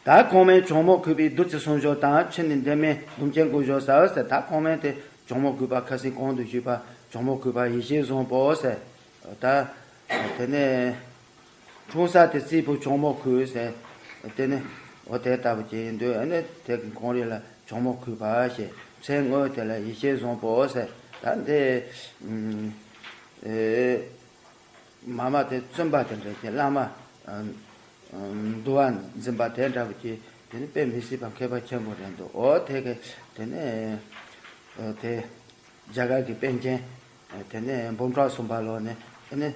ད་གོང་མའི་གྱོག་མོ་གུས་པའི་བདུད་རྩི་སུམ་སྦྱོར་དང་། ཕྱི་ནི་འདན་མའི་ཟླུམ་ཅན་ཀུན་སྦྱོར་ཟེར་ཟེར། ད་གོང་མའི་དེ་གྱོག་མོ་གུས་པ་ཁ་སང་གོང་དུ་ཞུས་པ་གྱོག་མོ་གུས་པ་ཡེ་ཤེས་བཟང་པོ་ཟེར། ད་དེ་ནས་འཁྲུངས་ས་དེ་རྩེ་ཕུ་གྱོག་མོ་གུས་ཟེར། དེ་ནས་འོ་དེ་ལྟ་བུ་ཅིག་ཡིན་དུས་ཨ་ནི་དེ་གི་གོང་རིགས་ལ་གྱོག་མོ་གུས་པ་ཞེས། མཚན་དངོས་དེ་ལ་ཡེ་ཤེས་བཟང་པོ་ཟེར། ད་འདི་ཨེ། མ་མ་དེ་བཙུན་པ་དེ་འདྲ་ཅིག་བླ་མ་ཨ་ཨ་འདུལ་བ་འཛིན་པ་དེ་འདྲ་བོ་ཅིག་དེ་ནི་དཔེ་མི་སྲིད་པ་མཁས་པ་ཆེན་པོ་རེད་འདུག་འོ་དེ་གི་དེ་ནས་ཨ་དེ་རྒྱ་གར་གྱི་པཎ་ཆེན་དེ་ནས་འབུམ་ཕྲག་གསུམ་པ་ལོག་ནས་དེ་ནས་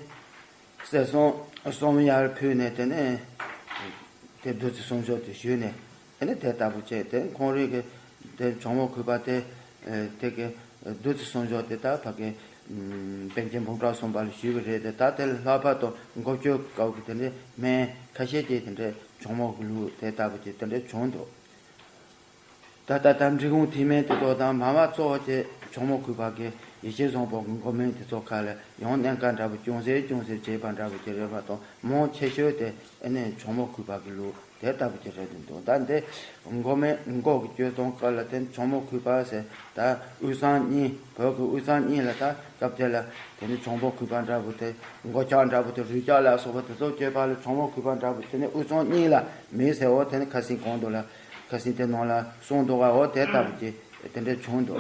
གསེར་སྲང་གསུམ་ཡར་ཕུལ་ནས་དེ་ནས་དེ་བདུད་རྩི་སུམ་སྦྱོར་དེ་ཞུས་ནས། དེ་ནས་དེ་ལྟ་བུ་བྱས་ཏེ་ཁོང་རང་གི་དེ་གྱོག་མོ་གུས་པ་དེ་དེ་གི་བདུད་རྩི་སུམ་སྦྱོར་དེ་ད་ཕ་གི་པཎ་ཆེན་འབུམ་ཕྲག་གསུམ་པ་ལ་ཞུས་པ་རེད་དེ། ད་དེ་ལྷག་པར་དུ་འགོ་བརྗོད་སྐབས་ཀྱི་དེ་འདྲའི་སྨན་ཁ་ཤས་ཀྱིས་དེ་འདྲའི་གྱོག་མོ་གི་ལུགས་དེ་ལྟ་བུ་ཅིག་དེ་འདྲའི་བྱུང་འདུག་ད་ད་ལྟ་འབྲི་གུང་ཐེག་དམན་དེ་ཚོ་དང་མ་མ་གཙོ་བོ་དེ་གྱོག་མོ་གུས་པ་གི་ཡེ་ཤེས་བཟང་པོ་གི་མགོ་སྨོན་དེ་ཚོ་ཁ་ལ་ཡང་གནད་འགག་འདྲ་བོ་ཅུང་ཟད་ཅུང་ཟད་བྱས་པ་འདྲ་བོ་ཅིག་རེད་མ་གཏོགས་མང་ཆེ་ཤོས་དེ་ཨ་ནི་གྱོག་མོ་གུས་པ་གི་ལུགས། དེ་ལྟ་བུ་ཅིག་རེད་འདུག་ད་འདི་མགོ་མེད་མགོ་གི་སྤྱོད་སྟངས་སྐབས་ལ་དེ་གྱོག་མོ་གུས་པ་ཟེར། ད་དབུས་གཙང་གཉིས་བོད་ཀྱི་དབུས་གཙང་གཉིས་ལ་ད་སྐབས་དེ་ལ་དེ་ནི་གྱོག་མོ་གུས་པ་འདྲ་བོ་དེ་མགོ་ལྕགས་འདྲ་བོ་དེ་རུས་ལྕགས་ལ་སོགས་པ་དེ་ཚོ་སྤྱོད་པ་ལ་གྱོག་མོ་གུས་པ་འདྲ་བོ་དེ་ནི་དབུས་གཙང་གཉིས་ལ་མེད་ཟེར། འོ་དེ་ནི་ཁ་སང་གོང་དུ་ལ་ཁ་སང་དེ་ནང་ལ་གསུངས་འདུག་ག་འོ་དེ་ལྟ་བུ་ཅིག་དེ་འདྲ་བྱུང་འདུག་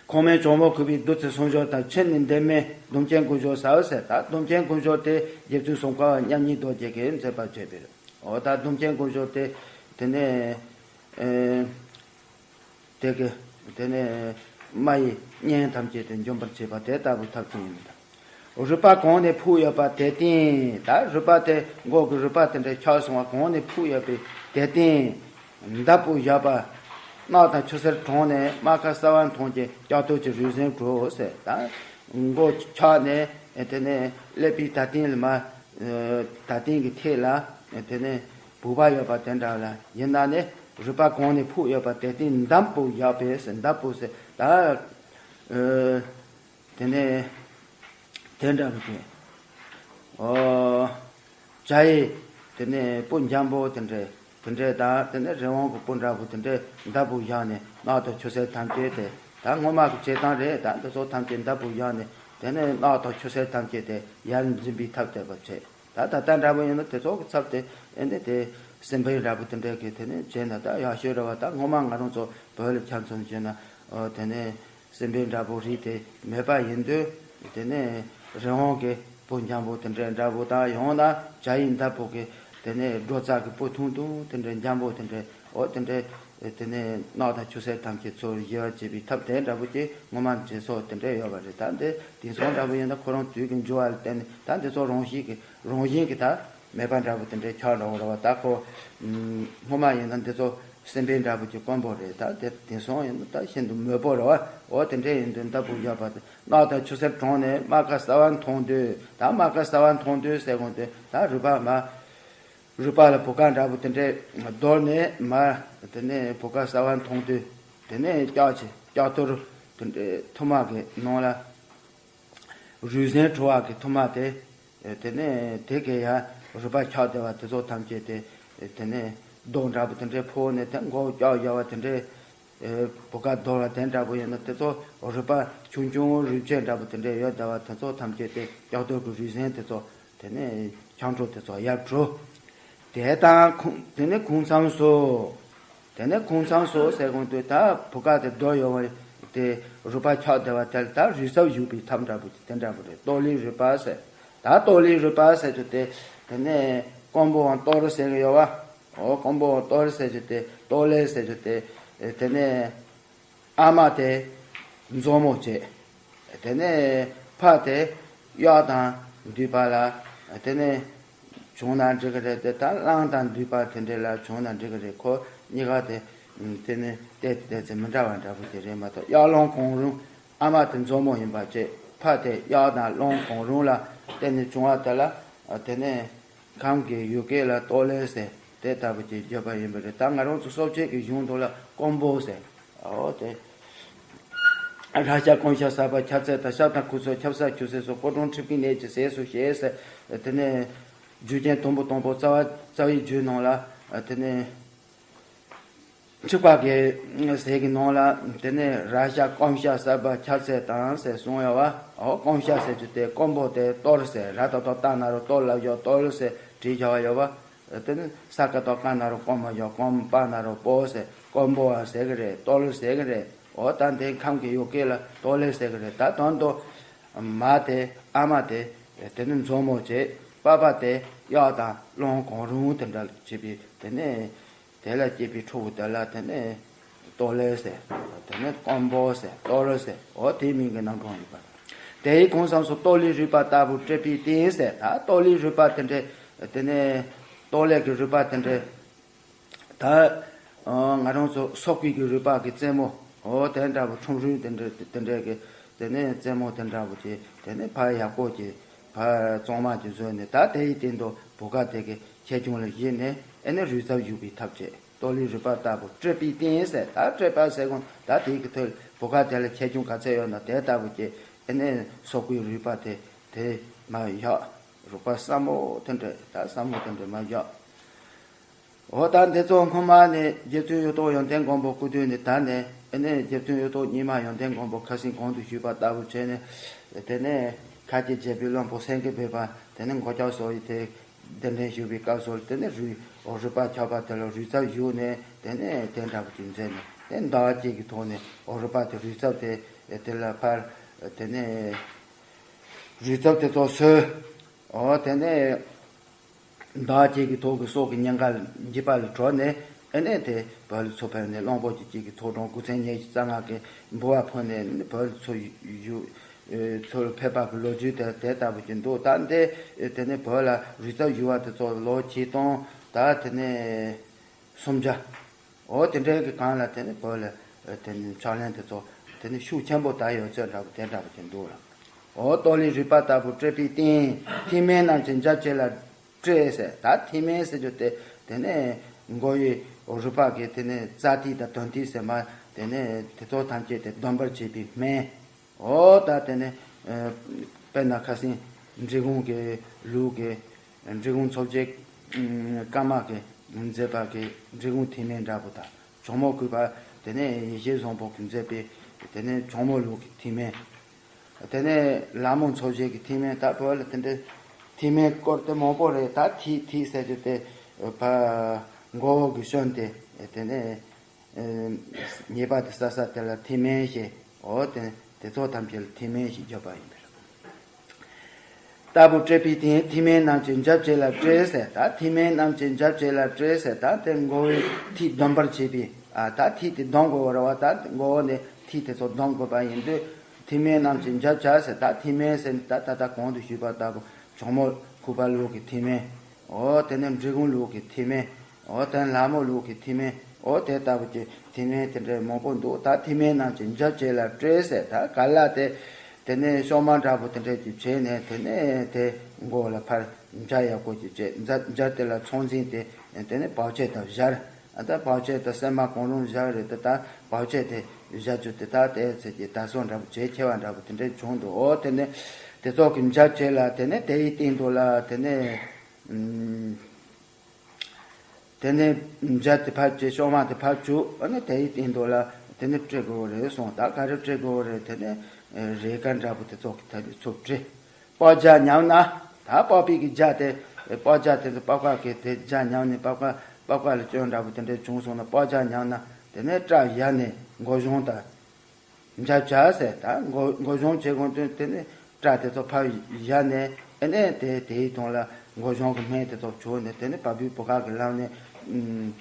ཁོང་མོས་གྱོག་མོ་གུས་པའི་བདུད་རྩི་སུམ་སྦྱོར་དང་། ཕྱི་ནི་འདན་མའི་ཟླུམ་ཅན་ཀུན་སྦྱོར་ཟེར་བ་ཟེར། ད་ཟླུམ་ཅན་ཀུན་སྦྱོར་དེ་རྗེ་བཙུན་ཙོང་ཁ་པ་མཉམ་ཉིད་རྡོ་རྗེ་གིས་མཛད་པར་བྱེད་པའི། འོ་ད་ཟླུམ་ཅན་ཀུན་སྦྱོར་དེ་དེ་ནས་ཨེ་དེ་གི་དེ་ནས་རྨ་ཡི་གཉན་ཐམས་ཅད་དེ་འཇོམས་པར་བྱེད་པ་དེ་ལྟ་བུའི་ཐབས་ཅན་ཡིན་པ་དང་། རུས་པ་གང་ནས་ཕུག་ཡོད་པ་དེ་སྟེང་། ད་རུས་པ་དེ་མགོ་གི་རུས་པ་དེ་འདྲ་ཆག་སོང་བ་གང་ནས་ཕུག་ཡོད་པའི་དེ་སྟེང་། འདབ་བོ་བཞག་པ། རྣག་དང་ཆུ་སེར་གྲངས་ནས། རྨ་ཁ་གསར་བ་མཐོང་ཅིང་། ལྕགས་ཐོག་གི་རུས་གཟན་བྲོ་ཟེར། ད་མགོ་ཆག་ནས་དེ་ནས་ཀླད་པའི་ད་སྟེང་ལ་མ་ད་སྟེང་གི་ཐད་ལ་དེ་ནས་བུག་པ་ཡོད་པ་དེ་འདྲ་ལ་ཡིན་ན་ནི་རུས་པ་གང་ནས་ཕུག་ཡོད་པ་དེ་སྟེང་འདབ་བོ་བཞག་པས་ཟེར། འདབ་བོ་ཟེར་ད། དེ་ནས་དེ་འདྲ་བོ་དེ། ཨོ། བྱ་ཡི་དེ་ནས་སྤུ་འཇམ་པོ་དེ་འདྲས་དེ་འདྲས་དང་དེ་ནས་རི་བོང་གི་སྤུ་འདྲ་བོ་དེ་འདྲས་འདབ་བོ་བཞག་ནས་རྣག་དང་ཆུ་སེར་ཐམས་ཅད་དེ། ད་སྔོན་མ་གི་བྱེད་སྟངས་རེད། ད་འདི་ཚོ་ཐམས་ཅད་འདབ་བོ་བཞག་ནས་དེ་ནས་རྣག་དང་ཆུ་སེར་ཐམས་ཅད་དེ་ཡར་འཛིན་པའི་ཐབས་དེ་བ་བྱེད། ད་ད་ལྟ་འདྲ་པོ་ཡིན་ན་དེ་ཚོ་གི་ཚབ་དེ་ཨེ་འདི་དེ་སྲིན་བལ་འདྲ་པོ་དེ་འདྲས་ཀྱི་དེ་ནས་བྱས་ན་ད་ཡག་ཤོས་རེད་བ། ད་སྔོན་མ་ང་རང་ཚོ་བོད་ལ་ཆ་མཚོན་བྱས་ན་ཨོ་དེ་ནས་སྲིན་བལ་འདྲ་པོ་རིགས་དེ་མེད་པ་ཡིན་དུས་དེ་ནས་རི་བོང་གི་སྤུ་འཇམ་པོ་དེ་འདྲས་འདྲ་པོ་དང་ཡང་ན་བྱ་ཡི་འདབ་བོ་གི་དེ་ནས་སྒྲོ་རྩ་གི་སྤུ་ཐུང་ཐུང་དེ་འདྲས་འཇམ་པོ་དེ་འདྲས་ཨོ་དེ་འདྲས་དེ་ནས་རྣག་དང་ཆུ་སེར་ཐམས་ཅད་ཚུར་ཞི་བར་བྱེད་པའི་ཐབས་དེ་འདྲ་པོ་ཅིག་སྔོན་མ་བྱེད་སྲོལ་དེ་འདྲས་ཡོད་པ་རེད། ད་འདི་དེང་སང་འདྲ་པོ་ཡིན་ན་ཁོ་རང་དུས་ཀྱི་འགྱུར་བ་ལ་བརྟེན་ནས་ད་འདི་ཚོ་རང་བཞིན་གྱི་རང་བཞིན་གྱི་ད། མེད་པ་འདྲ་པོ་དེ་འདྲའི་ཆགས་འགྲོ་བ་རེད་བ། ད་ཁོ་སྔོན་མ་ཡིན་ན་འདི་ཚོ་སེམས་པའི་འདྲ་པོ་ཅིག་དཀོན་པོ་རེད། ད་དེ་དེང་སང་ཡིན་ན་ད་ཤིན་ཏུ་མོད་པོ་རེད་བ། འོ་དེ་འདྲའི་ཡིན་དུས་ལྟ་བུ་བཞག་པ་དེ་སྔགས་དང་ཆུ་སེར་དྲངས་ནས་རྨ་ཁ་གསར་བ་མཐོང་དུས། ད་རྨ་ཁ་གསར་བ་མཐོང་དུས་ཟེར་དགོས་དུས་ད་རུས་པ་མ་རུས་པ་ལ་བུ་ག་འདྲ་པོ་དེ་འདྲའི་རྡོལ་ནས་མར་དེ་ནས་བུ་ག་གསར་བ་མཐོང་དུས། དེ་ནས་ལྕགས་ཀྱི་ལྕགས་ཐུར་དེ་འདྲའི་ཐུར་མ་གི་ནང་ལ་རུས་གཟན་འཁྲུ་བ་གི་ཐུར་མ་དེ། དེ་ནས་དེ་གས་ཡར་རུས་པ་ཆག་བསྡད་པ་དེ་ཚོ་ཐམས་ཅད་དེ། དེ་ནས་རྡོ་འདྲ་པོ་དེ་འདྲའི་ཕོག་ནས་དེ་མགོ་བོ་ལྕགས་བཞག་པ་དེ་འདྲའི་བུ་ག་རྡོལ་བ་དེ་འདྲ་པོ་ཡིན་ན་དེ་ཚོ་རུས་པ་ཆུང་ཆུང་རུས་ཆེན་འདྲ་པོ་དེ་འདྲའི་ཡོད་བསྡད་པ་དེ་ཚོ་ཐམས་ཅད་དེ་ལྕགས་ཐུར་གི་རུས་གཟན་དེ་ཚོ། དེ་ནས་ཆང་འཁྲུ་དེ་ཚོ་ཡར་བྲོ། དེ་དང་ཁུང་དེ་ནས་ཁུང་མཚམས་སུ། དེ་ནས་ཁུང་མཚམས་སུ་ཟེར་གོང་དུ་ད་བུ་ག་དེ་རྡོལ་ཡོང་བ་དེ་རུས་པ་ཆག་བསྡད་པ་དེ་ལ་ད་རུས་ཚབ་གཞུག་པའི་ཐབས་འདྲ་པོ་དེ་འདྲ་པོ་རེད། ཏོག་ལི་རུས་པ་ཟེར། ད་ཏོག་ལི་རུས་པ་ཟེར་དུས་དེ། དེ་ནས་དཀོན་པོའང་ཏོག་རི་ཟེར་གི་ཡོད་བ། འོ་དཀོན་པོའང་ཏོག་རི་ཟེར་དུས་དེ་ཏོག་ལི་ཟེར་དུས་དེ། དེ་ནས། ཨ་མ་དེ་མཛོ་མོ་བྱས། དེ་ནས་ཕ་དེ་གཡག་དང་འདུས་པ་ལ། དེ་ནས་བྱུང་ན་འགྲིག་གི་རེད། དེ་ད་གླང་དང་འདུས་པ་དེ་འདྲ་ལ་བྱུང་ན་འགྲིག་གི་རེད། ཁོ་གཉིས་ཀ་དེ་དེ་ནས་བལྟས་བལྟས་ཚེ་མི་འདྲ་བ་འདྲ་པོ་དེ་རེད་མ་གཏོགས། གཡག་གླང་གང་རུང་། ཨ་མ་དེ་མཛོ་མོ་ཡིན་པ་བྱས། ཕ་དེ་གཡག་དང་གླང་གང་རུང་ལ་བརྟེན་ནས་བྱུང་བ་དེ་ལ། དེ་ནས། ཁམས་ཀྱི་ཡུལ་སྐད་ལ་ཏོག་ལེ་ཟེར། དེ་ལྟ་བུ་ཅིག་བརྗོད་པ་ཡིན་པ་རེད། ད་ང་རང་ཚོ་སོབ་ཆེན་གྱི་གཞུང་དུ་ལ་དཀོན་པོ་ཟེར། འོ་དེ། རཀྵ་ཀོཾ་ཤ་ས་པ་ཁྱ་ཚད་དང་ཤབ་དང་ཁུ་ཚུར་ཁྱབ་ས་ཁྱུ་ས་སོགས་སྐུ་གྲོང་ཁྲིབ་ཀྱི་གནས་ཀྱི་ཟས་སུ་བཤད་ཟེར། དེ་ནས་རྒྱུ་རྐྱེན་དུམ་བུ་དང་པོ་རྩ་བ་རྩ་བའི་རྒྱུད་ནང་ལ། དེ་ནས། འཁྲིག་པ་གི་ཟས་ཀྱི་ནང་ལ་དེ་ནས་རཀྵ་ཀོཾ་ཤ་ས་པ་ཁྱ་ཚད་དང་ཟེར་གསུངས་ཡོད་བ། འོ་ཀོཾ་ཤ་ཟེར་རྒྱུ་དེ་དཀོན་པོ་དེ་གཏོར་ཟེར། ར་ཏོ་ཏོ་ཏ་ན་རོ་གཏོར་ལ་བཞག་གཏོར་ཟེར་བྲིས་བཞག་པ་ཡོད་བ། དེ་ནས་ས་ཀ་ཏོ་ཀ་ན་རོ་ཀོ་མ་བཞག་ཀོམ་པ་ན་རོ་པོ་ཟེར། དཀོན་པོ་བ་ཟེར་གི་རེད། གཏོར་ཟེར་གི་རེད། འོ་ད་འདི་ཁམས་ཀྱི་ཡུལ་སྐད་ལ་གཏོར་ལེ་ཟེར་གི་རེད། ད་དོན་དུ་མ་དེ་ཨ་མ་དེ་དེ་ནི་མཛོ་མོ་བྱས། པ་ཕ་དེ་གཡག་དང་གླང་གང་རུང་དེ་འདྲ་བྱས་པའི་དེ་ནས། དེ་ལ་སྐྱེས་པའི་ཕྲུ་གུ་དེ་ལ་དེ་ནས་གཏོར་ལེ་ཟེར། དེ་ནས་དཀོན་པོ་ཟེར། གཏོར་ཟེར། འོ་དེའི་མིང་གི་རྣམ་གྲངས་ཡིན་པ། དེའི་ཁུང་མཚམས་སུ་ཏོག་ལི་རུས་པ་ལྟ་བུ་བཀྲེས་པའི་སྟེང་ཟེར། ད་ཏོག་ལི་རུས་པ་དེ་འདྲའི་དེ་ནས་ཏོག་ལེ་གི་རུས་པ་དེ་འདྲའི། ད་ང་རང་ཚོ་སོག་པོའི་གི་རུས་པ་གི་རྩེ་མོ། འོ་དེ་འདྲ་བོ་ཁྲུམ་རུས་དེ་འདྲ་དེ་འདྲ་གི་དེ་ནས་རྩེ་མོ་དེ་འདྲ་བོ་དེ་དེ་ནས་ཕར་ཡག་པོ་གི་ཕར་གཙང་མ་གི་བཟོས་ནས། ད་དེའི་སྟེང་དུ་བུ་ག་དེ་གི་ཁྱེར་ཀྱང་ལ་བཞེས་ནས། ཨེ་ནས་རུས་ཚབ་གཞུག་པའི་ཐབས་བྱས། ཏོག་ལི་རུས་པ་ལྟ་བུ་བཀྲེས་པའི་སྟེང་ཟེར། ད་བཀྲེས་པ་ཟེར་གོ་ད་དེའི་གི་ཐོད་བུ་ག་དེ་ལ་ཁྱེར་ཀྱང་ག་ཚད་ཡོད་ན་དེ་ལྟ་བུ་གི་ཨེ་ནས་སོག་པོའི་རུས་པ་དེ་དེ་མར་བཞག་རུས་པ་སྲབ་མོ་དེ་འདྲ། ད་སྲབ་མོ་དེ་འདྲ་མར་བཞག་འོ་ད་འདི་ཚོ་སྔོན་མ་ནས་རྗེ་བཙུན་གཡུ་ཐོག་ཡོན་ཏན་མགོན་པོ་སྐུ་མདུན་ནས། ད་ནས་ཨེ་ནས་རྗེ་བཙུན་གཡུ་ཐོག་རྙིང་མ་ཡོན་ཏན་མགོན་པོ་ཁ་སང་གོང་དུ་ཞུས་པ་ལྟ་བུ་བྱས་ནས། དེ་ནས་ཁ་ཆེ་རྒྱལ་པོའི་བློན་པོ་སེང་གེ་བོད་པ་དེ་ནས་མགོ་ལྕོག་སོགས་ཡི་དེ་གདན་འདྲེན་ཞུས་པའི་སྐབས་སུ་དེ་ནས་རུས་འོ་རུས་པ་ཆག་པ་དེ་ལ་རུས་ཚབ་གཞུག་ནས། དེ་ནས་དེ་འདྲ་བོ་ཅིག་མཛད་ནས། དེ་ཟླ་བ་གཅིག་གི་ཐོག་ནས་འོ་རུས་པ་དེ་རུས་ཚབ་དེ་དེ་ལ་ཕར་དེ་ནས་རུས་ཚབ་དེ་ཚོ་སོས། འོ་དེ་ནས། ཟླ་བ་གཅིག་གི་ཐོག་གི་སྲོག་གི་ཉེན་ཁ་འཇིགས་པ་ལས་གྲོལ་ནས། ཨེ་ནས་དེ་བོད་ལ་ཚུར་ཕེབས་ནས། གླང་པོ་ཆེ་གཅིག་གི་ཚོགས་དྲུང་དགུ་ཚན་ཉི་ཤུ་རྩ་ལྔ་གི་འབུལ་བ་ཕུལ་ནས་བོད་ལ་ཚུར་བཞུགས། ཚུར་ཕེབས་པ་གི་ལོ་རྒྱུས་དེ་དེ་ལྟ་བུ་ཅིག་འདུག་ད་འདི་དེ་ནས་བོད་ལ་རུས་ཚབ་ཞུ་བ་དེ་ཚོ་ལོ་ཆིག་སྟོང་ད་དེ་ནས་སུམ་བརྒྱ། འོ་དེ་འདྲའི་གི་སྒང་ལ་དེ་ནི་བོད་ལ་དེ་ནི་ཕྱག་ལེན་དེ་ཚོ་དེ་ནི་ཤུགས་ཆེན་པོ་ད་ཡོད་ཚོད་འདྲ་པོ་དེ་འདྲ་པོ་ཅིག་འདུག་ལ། འོ་ཏོག་ལི་རུས་པ་ལྟ་བུ་བཀྲེས་པའི་སྟེང་། ཐེག་དམན་རྣམས་ཀྱི་འཇབ་བྱེད་ལ་བཀྲེས་ཟེར། ད་ཐེག་དམན་ཟེར་རྒྱུ་དེ་དེ་ནི་མགོ་བོའི་རུས་པ་གི་དེ་ནི་རྩ་མཐིལ་དང་དོན་མཐིལ་ཟེར་མ། དེ་ནི་དེ་ཚོ་ཐམས་ཅད་དེ་སྡོམ་པར་བྱེད་པའི་སྨན། འོ་ད་དེ་ནི་ཨ་དཔེར་ན་ཁ་སང་འབྲི་གུང་གི་ལུགས་ཀྱི་འབྲི་གུང་ཚོ་བརྒྱད་ཀརྨ་གིས་མཛད་པ་གི་འབྲི་གུང་ཐེག་དམན་འདྲ་པོ་དང་། ཇོ་མོ་གུས་པ་དེ་ནས་ཡེ་ཤེས་བཟང་པོ་གིས་མཛད་པའི་དེ་ནས་ཇོ་མོ་ལུགས་ཀྱི་ཐེག་དམན། དེ་ནས་ལྷ་མོ་ཚོ་བརྒྱད་ཀྱི་ཐེག་དམན། ད་བོད་ལ་དེ་འདྲའི་ཐེག་དམན་སྐོར་དེ་མང་པོ་རེད། ད་ཐེག་ཐེག་ཟེར་རྒྱུ་དེ་ཕར་མགོ་བོ་གི་སྐྱོན་དེ་དེ་ནས། ཨེ་ཉེས་པ་དེ་བསལ་ས་དེ་ལ་ཐེག་དམན་ཞེས། འོ་དེ་དེ་ཚོ་ཐམས་ཅད་ལ་ཐེག་དམན་ཞེས་བརྗོད་པ་ཡིན་པས། ལྟ་བུ་བཀྲེས་པའི་སྟེང་། ཐེག་དམན་རྣམས་ཀྱི་འཇབ་བྱེད་ལ་བཀྲེས་ཟེར། ད་ཐེག་དམན་རྣམས་ཀྱི་འཇབ་བྱེད་ལ་བཀྲེས་ཟེར། ད་དེ་མགོ་བོའི་མཐིལ་སྡོམ་པར་བྱེད་པའི། ཨ་ད་མཐིལ་དེ་སྡོམ་དགོས་པ་རེད་བ། ད་མགོ་བོ་ནས་མཐིལ་དེ་ཚོ་སྡོམ་དགོས་པ་ཡིན་དུས། ཐེག་དམན་རྣམས་ཀྱི་འཇབ་བྱེད་ཟེར། ད་ཐེག་དམན་ཟེར་ད་ད་ལྟ་གོང་དུ་ཞུས་པ་ལྟ་བུ་ཇོ་མོ་གུས་པ་ལུགས་ཀྱི་ཐེག་དམན། འོ་དེ་ནས་འབྲི་གུང་ལུགས་ཀྱི་ཐེག་དམན། འོ་དེ་ནས་ལྷ་མོ་ལུགས་ཀྱི་ཐེག་དམན། འོ་དེ་ལྟ་བུ་གྱི་ཐེག་དམན་དེ་འདྲའི་མང་པོ་འདུག་ད་ཐེག་དམན་རྣམས་ཀྱི་འཇབ་བྱེད་ལ་སྤྲོས་ཟེར། ད་ག་ལ་དེ་དེ་ནས་ཤོག་མ་འདྲ་པོ་དེ་འདྲ་ཅིག་བྱས་ནས་དེ་ནས་དེ་མགོ་ལ་ཕར་འཇབ་ཡག་པོ་ཅིག་བྱས། འཇབ་འཇབ་དེ་ལ་ཚང་འཛིན་དེ་དེ་ནས་བག་ཆགས་དང་སྦྱར། ཨ་ད་བག་ཆགས་དང་སེམས་པ་གང་རུང་སྦྱར་རེད། ད་ད་བག་ཆགས་དེ་སྦྱར་རྒྱུ་དེ་ད་དེ་ཚེ་གྱི་ད་སོ་འདྲ་པོ་བྱེད་ཆེ་བ་འདྲ་པོ་དེ་འདྲ་བྱུང་འདུག་འོ་དེ་ནས་དེ་ཚོགས་ཀྱི་འཇབ་བྱེད་ལ་དེ་ནས་དེའི་སྟེང་དུ་ལ་དེ་ནས་ཨུམ། དེ་ནས་འཇབ་དེ་ཕར་བྱས། ཤོག་མ་དེ་ཕར་བཅུག་ཨ་ནི་དེའི་སྟེང་དུ་ལ་དེ་ནས་སྤྲད་དགོས་རེད་གསུངས། ད་ག་རེ་སྤྲད་དགོས་རེད། དེ་ནས་རེས་འགའ་འདྲ་པོ་དེ་ཚོགས་ཀྱི་ཐད་ནས་ཚུར་སྤྲད། པགས་འཇབ་ཉམས་ན། ད་པགས་པའི་གི་འཇབ་དེ། པགས་འཇབ་དེ་ཚོ་པགས་པ་གི་དེ་འཇབ་ཉམས་ནས་པགས་པ་པགས་པ་ལ་སྐྱོན་འདྲ་པོ་དེ་འདྲ་བྱུང་སོང་ན། པགས་འཇབ་ཉམས་ན་དེ་ནས་སྐྲ་བཞར་ནས་མགོ་གཞོང་དང་འཇབ་བྱ་ཟེར། ད་མགོ་མགོ་གཞོང་བྱེད་དགོས་དུས་དེ་ནས་སྐྲ་དེ་ཚོ་ཕར་བཞར་ནས་ཨེ་ནས་དེ་དེའི་དོན་ལ་མགོ་གཞོང་གི་སྨན་དེ་ཚོ་བྱུགས་ནས་དེ་ནས་བ་སྤུའི་བུ་ག་གི་ལམ་ནས་ཨུམ།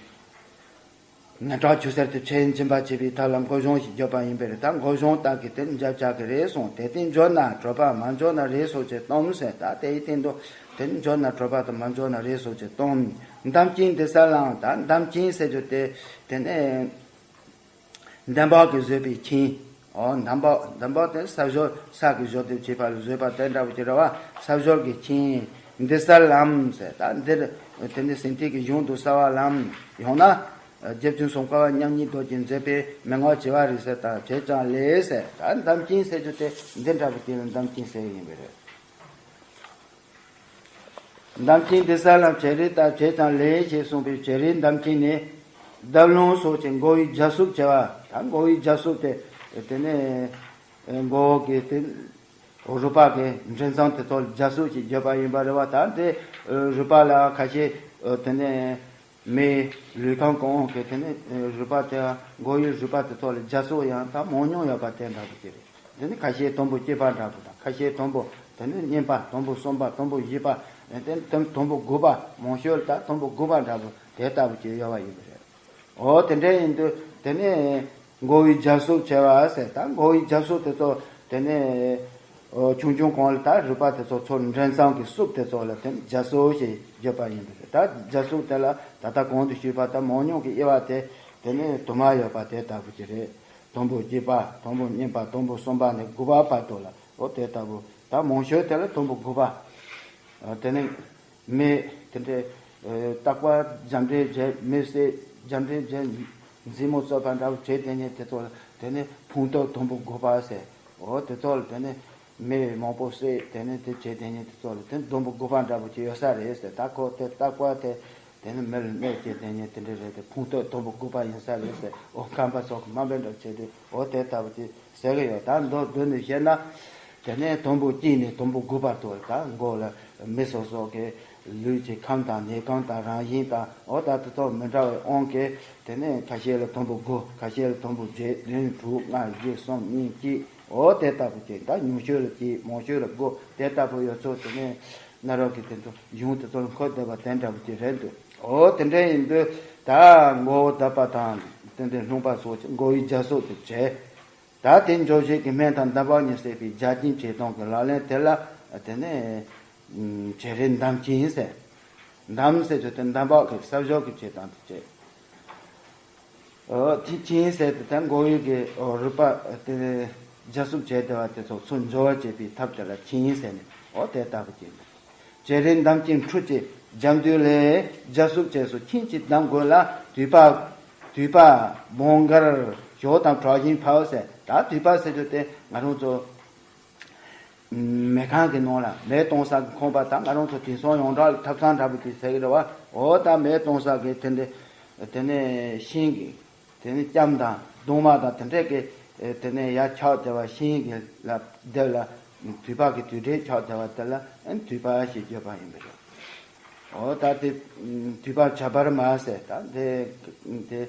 ངན་གྲང་ཆུ་སེར་དེ་ཆད་འབྱིན་པ་བྱེད་པའི་ཐབས་ལ་མགོ་གཞོང་ཞེས་བརྗོད་པ་ཡིན་པས་རེད། ད་མགོ་གཞོང་དག་གིས་དེ་འཇབ་བྱ་གི་རེད་གསུངས། དེ་སྟེང་འབྱོར་ན་གྲོད་པ། མ་འབྱོར་ན་རེས་གསོག་ཅེས་སྟོན་ཟེར། ད་དེའི་སྟེང་དུ་དེ་འབྱོར་ན་གྲོད་པ་དང་མ་འབྱོར་ན་རེས་གསོག་ཅེས་སྟོན། འདམ་སྐྱེས་འདི་ས་ལའང་། ད་འདམ་སྐྱེས་ཟེར་རྒྱུ་དེ་དེ་ནས་འདམ་བག་གིས་བཟོས་པའི་ཁྱིམ། འོ་འདམ་བག་འདམ་བག་དེ་ས་བཞོར། ས་གི་བཞོར་དུ་བྱེད་པ་ལ་བཟོས་པ་དེ་འདྲ་བོ་ཅིག་རེད་བ། ས་བཞོར་གྱི་ཁྱིམ། འདི་ས་ལམ་ཟེར། ད་འདིར་དེ་ནི་ཟིན་ཐིག་གི་གཞུང་དུ་ས་བ་ལམ། ཡང་ན་རྗེ་བཙུན་སུམ་མཁའ་པ་མཉམ་ཉིད་རྡོ་རྗེས་མཛད་པའི་མན་ངག་བྱེ་བ་རིགས་གསལ་དང་བྱས་ཀྱང་ལས་ཟེར། ད་འདམ་སྐྱེས་ཟེར་རྒྱུ་དེ་འདི་འདྲ་བོ་ཅིག་ལ་འདམ་སྐྱེས་ཟེར་ཡིན་པས་རེད། འདམ་སྐྱེས་འདི་ས་ལ་བྱེ་རིལ་དང་བྱས་ཙང་ལས་ཞེས་གསུངས་པའི་བྱེ་རིལ་འདམ་སྐྱེས་ནི། འདབ་ལོང་སོགས་ཀྱི་མགོ་བོའི་རྒྱ་སྲུབས་བྱེད་པ། ད་མགོ་བོའི་རྒྱ་སྲུབས་དེ་དེ་ནས་མགོ་བོ་གི་དེ་རུས་པ་གི་མགྲིན་ཚང་དེ་ཚོ་ལ་རྒྱ་སྲུབས་ཀྱི་བརྗོད་པ་ཡིན་པ་རེད་བ། ད་དེ་རུས་པ་ལ་ཁ་ཤས་དེ་ནས། མིའི་ལུས་ཁམས་གང་གི་དེ་ནི་རུས་པ་དེ། མགོ་བོའི་རུས་པ་དེ་ཚོ་ལ་རྒྱ་སྲུབས་ཡང་ད་མང་ཉུང་ཡོད་པ་དེ་འདྲ་པོ་ཅིག་རེད། དེ་ནི་ཁ་ཤས་དུམ་བུ་གཅིག་པ་འདྲ་པོ་དང་། ཁ་ཤས་དུམ་བུ་དེ་ནི་གཉིས་པ། དུམ་བུ་གསུམ་པ། དུམ་བུ་བཞི་པ། དེ་དུམ་དུམ་བུ་དགུ་པ། མང་ཤོས་ལ་ད་དུམ་བུ་དགུ་པ་འདྲ་པོ་དེ་ལྟ་བུ་ཅིག་ཡོད་པ་ཡིན་པ་རེད། འོ་དེ་འདྲ་ཡིན་དུས་དེ་ནི། མགོ་བོའི་རྒྱ་སྲུབས་བྱེད་པ་ཟེར། ད་མགོ་བོའི་རྒྱ་སྲུབས་དེ་ཚོ་དེ་ནས་ཆུང་ཆུང་གོང་ལ་ད་རུས་པ་དེ་ཚོ་ཚུར་མགྲིན་ཚང་གི་སྲུབས་དེ་ཚོ་ལ་དེ་ནས་རྒྱ་སྲུབས་ཞེས་བརྗོད་པ་ཡིན་པས། ད་རྒྱ་སྲུབས་དེ་ལ་ད་ལྟ་གོང་དུ་ཞུས་པ་ལྟར་མང་ཉུང་གི་དབྱེ་བ་དེ་དེ་ནས་དུ་མ་ཡོད་པ་དེ་ལྟ་བུ་ཅིག་རེད། དུམ་བུ་གཅིག་པ། དུམ་བུ་གཉིས་པ། དུམ་བུ་གསུམ་པ་ནས་དགུ་པ་བར་དུ་ལ། འོ་དེ་ལྟ་བུ། ད་མང་ཤོས་དེ་ལ་དུམ་བུ་དགུ་པ། དེ་ནས། མི་དེ་འདྲའི་རྟག་པར་རྒྱབ་འདྲེན་བྱས། མི་བསད། རྒྱབ་འདྲེན་བྱས། མཛུབ་མོ་གསོད་པ་འདྲ་བོ་བྱས་དེ་ཉིད་དེ་ཚོ་ལ་དེ་ནི་ཕུང་དོག་དུམ་བུ་དགུ་པ་ཟེར། འོ་དེ་ཚོ་ལ་དེ་ནི་མི་མང་པོ་བསད། དེ་ནི་དེ་བྱས་དེ་ཉིད་དེ་ཚོ་ལ་དེ་དུམ་བུ་དགུ་པ་འདྲ་བོ་ཅིག་ཡོད་ས་རེད་ཟེར། ད་ཁོ་དེ་རྟག་པར་དེ་དེ་ནི་མི་ལ་གནོད་བྱས་དེ་ཉིད་དེ་འདྲ་རེད། དེ་ཕུང་དོག་དུམ་བུ་དགུ་པ་ཡིན་ས་རེད་ཟེར། འོ་ཁམས་པ་སོགས་ཀྱི་དམའ་འབེབས་འདྲ་བྱས་ཏེ། འོ་དེ་ལྟ་བུ་ཅིག་ཟེར་གི་ཡོད། ད་མདོར་བསྡུས་ནས་བཤད་ན། དེ་ནས་དུམ་བུ་གཅིག་ནས་དུམ་བུ་དགུ་བར་དུ། ད་མགོ་ལ་མི་སོ་སོ་གི་ལུས་ཀྱི་ཁམས་དང་གནས་ཁམས་དང་རང་བཞིན་དང་། འོ་ད་དེ་ཚོ་མི་འདྲ་བའི་དབང་གིས་དེ་ནས་ཁ་ཤས་ལ་དུམ་བུ་དགུ། ཁ་ཤས་ལ་དུམ་བུ་བརྒྱད། བདུན། དྲུག། ལྔ། བཞི། གསུམ། གཉིས། གཅིག་འོ་དེ་ལྟ་བུ་ཅིག་ད་ཉུང་ཤོས་ལ་གཅིག་མང་ཤོས་ལ་དགུ། དེ་ལྟ་བུ་ཡོད་ཚོད། དེ་ནས་གནའ་རབས་ཀྱི་དེ་ཚོ་གཞུང་དེ་ཚོ་ལ་འཁོད་བསྡད་པ་དེ་འདྲ་བོ་ཅིག་རེད་འདུག་འོ་དེ་འདྲ་ཡིན་དུས་ད་མགོ་བོ་བརྡབ་པ་དང་དེ་འདྲའི་རླུང་པ་སོགས་ཀྱིས་མགོ་བོའི་རྒྱ་སྲུབས་དེ་བྱས། ད་དེ་འཇོ་བྱེད་ཀྱི་སྨན་དང་འདམ་བག་གཉིས་བསྲེས་པའི་རྒྱ་ཆེན་བྱེད་སྟངས་ཀྱི་ལག་ལེན་དེ་ལ་དེ་ནས་བྱེ་རིལ་འདམ་སྐྱེས་ཟེར། འདམ་ཟེར་དུས་དེ་འདམ་བག་གི་ས་བཞག་གི་བྱེད་སྟངས་དེ་བྱེད། འོ་དེ་སྐྱེས་ཟེར་དུས་དེ་མགོ་བོའི་གི་འོ་རུས་པ་དེ་རྒྱ་སྲུབས་བྱས་བསྡད་པ་དེ་ཚོ་ཚུར་འཇོ་བར་བྱེད་པའི་ཐབས་དེ་ལ་སྐྱེས་ཟེར་ནས། འོ་དེ་ལྟ་བུ་སྐྱེས་ནས། བྱེ་རིལ་འདམ་སྐྱེས་འཁྲུ་བྱེད་རྒྱབ་མདུད་ལས། རྒྱ་སྲུབས་བྱས་སུ་ཁྱིམ་གྱི་འདམ་གོས་ལ། དུད་པ། དུད་པ། སྦང་དཀར། ཞོ་དང་གྲོགས་བཞིན་ཕབ་ཟེར། ད་དུད་པ་ཟེར་རྒྱུ་དེ་ང་རང་ཚོ་མེ་ཁང་གི་ནང་ལ་མེ་གཏོང་ས་གི་ཁང་པ། ད་ང་རང་ཚོ་དེང་སང་ཡོངས་གྲགས་ལ་ཐབ་ཚང་འདྲ་པོ་དེ་ཟེར་གི་རེད་བ། འོ་ད་མེ་གཏོང་ས་གི་དེ་འདྲ་དེ་ནས་ཤིང་གི་དེ་ནས་ལྕམ་དང་གདུང་མ་དང་དེ་འདྲས་ཀྱི་དེ་ནས་ཡར་ཆགས་བསྡད་པ། ཤིང་གི་ལ་ལྡེབས་ལ་དུད་པ་གི་དུད་འགྲོས་ཆགས་བསྡད་པ་དེ་ལ་ཨ་ནི་དུད་པ་ཞེས་བརྗོད་པ་ཡིན་པ་རེད། འོ་ད་དེ་དུད་པ་བྱ་འབར་མ་ཟེར། ད་དེ་དེ་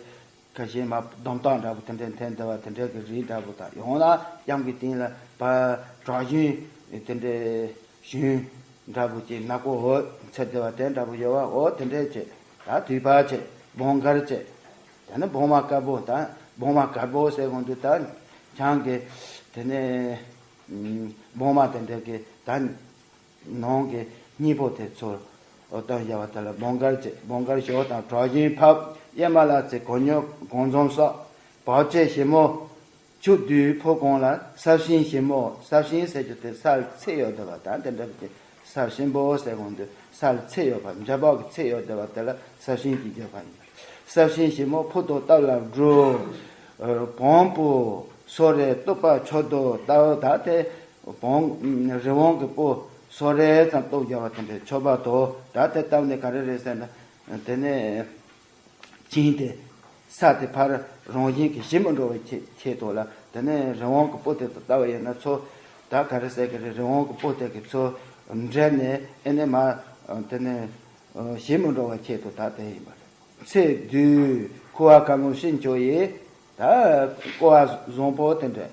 ཁ་ཤས་མ་སྡོམ་ཐག་འདྲ་པོ་དེ་འདྲས་འཐེན་བསྡད་པ་དེ་འདྲས་ཀྱི་རིགས་འདྲ་པོ་དང་། ཡང་ན་ལྕམ་གི་སྟེང་ལ་བ་གྲོགས་ཞུན་དེ་འདྲས་ཞུན་འདྲ་པོ་ཅིག་ནག་པོ་འོད་འཚེར་བསྡད་པ་དེ་འདྲ་པོ་ཡོད་བ། འོ་དེ་འདྲས་བྱས། ད་དུད་པ་བྱས། སྦང་དཀར་བྱས། ད་ནི་སྦང་མ་དཀར་པོ། ད་སྦང་མ་དཀར་པོ་ཟེར་གོང་དུ་ད་ཆང་གི་དེ་ནས་སྦང་མ་དེ་འདྲ་གི་ད་ནང་གི་སྙིང་པོ་དེ་ཚོར། འོ་དང་བཞག་པ་དེ་ལ་སྦོམ་དཀར་བྱས། སྦོམ་དཀར་ཞོ་དང་གྲོ་བཞིན་ཕབ། གཡེར་མ་ལ་ཚེ་གོ་སྙོད་གོང་འཛོམས་སོགས། བག་བྱེད་ཞིབ་མོ་ཆུ་བདུད་ཕོ་གོང་ལ། སྲབ་ཤིང་ཞིབ་མོ། སྲབ་ཤིང་ཟེར་རྒྱུ་དེ་ས་ལ་ཚད་ཡོད་བསྡད་པ་དང་དེ་འདྲ་བའི་སྲབ་ཞིམ་པོ་ཟེར་གོང་དུ་ས་ལ་ཚད་ཡོད་པ། འཇམ་པོ་གི་ཚད་ཡོད་བསྡད་པ་དེ་ལ་སྲབ་ཤིང་གི་བརྗོད་པ་ཡིན། སྲབ་ཤིང་ཞིབ་མོ་ཕུ་དང་སྟབས་ལ་འགྲོ། བོང་བུ་སོ་རེ་གཏུབ་པ་མཆོག་ཏུ་ལྟ་བུ་དག་སྟེ། བོང་རི་བོང་གི་སྤུ་སོ་རེ་ཙམ་གཏུབ་བཞག་པ་དེ་འདྲའི་མཆོད་པ་དང་དག་སྟེ་བཏབ་ནས་ག་རེ་རེད་ཟེར་ན། དེ་ནས་ཅིང་དེ་ས་དེ་ཕར་རང་བཞིན་གྱིས་ཞིབ་མི་འགྲོ་བའི་ཆེད་ཆེད་དུ་ལ། དེ་ནས་རི་བོང་གི་སྤུ་དེ་ཚོ་ལྟ་བུ་ཡིན་ན་ཚོ་ད་ག་རེ་ཟེར་གི་རེད། རི་བོང་གི་སྤུ་དེ་གི་ཚོ་འབྲད་ནས་ཨེ་ནས་མ་དེ་ནས་ཞིབ་མི་འགྲོ་བའི་ཆེད་དུ་ད་དེ་ཡིན་པ་རེད། ཚེ་བདུད་ཁུ་བ་དཀར་མོ་ཤིན་ཅོ་ཡིས། ད་ཀོ་བ་བཟང་པོ་དེ་འདྲ།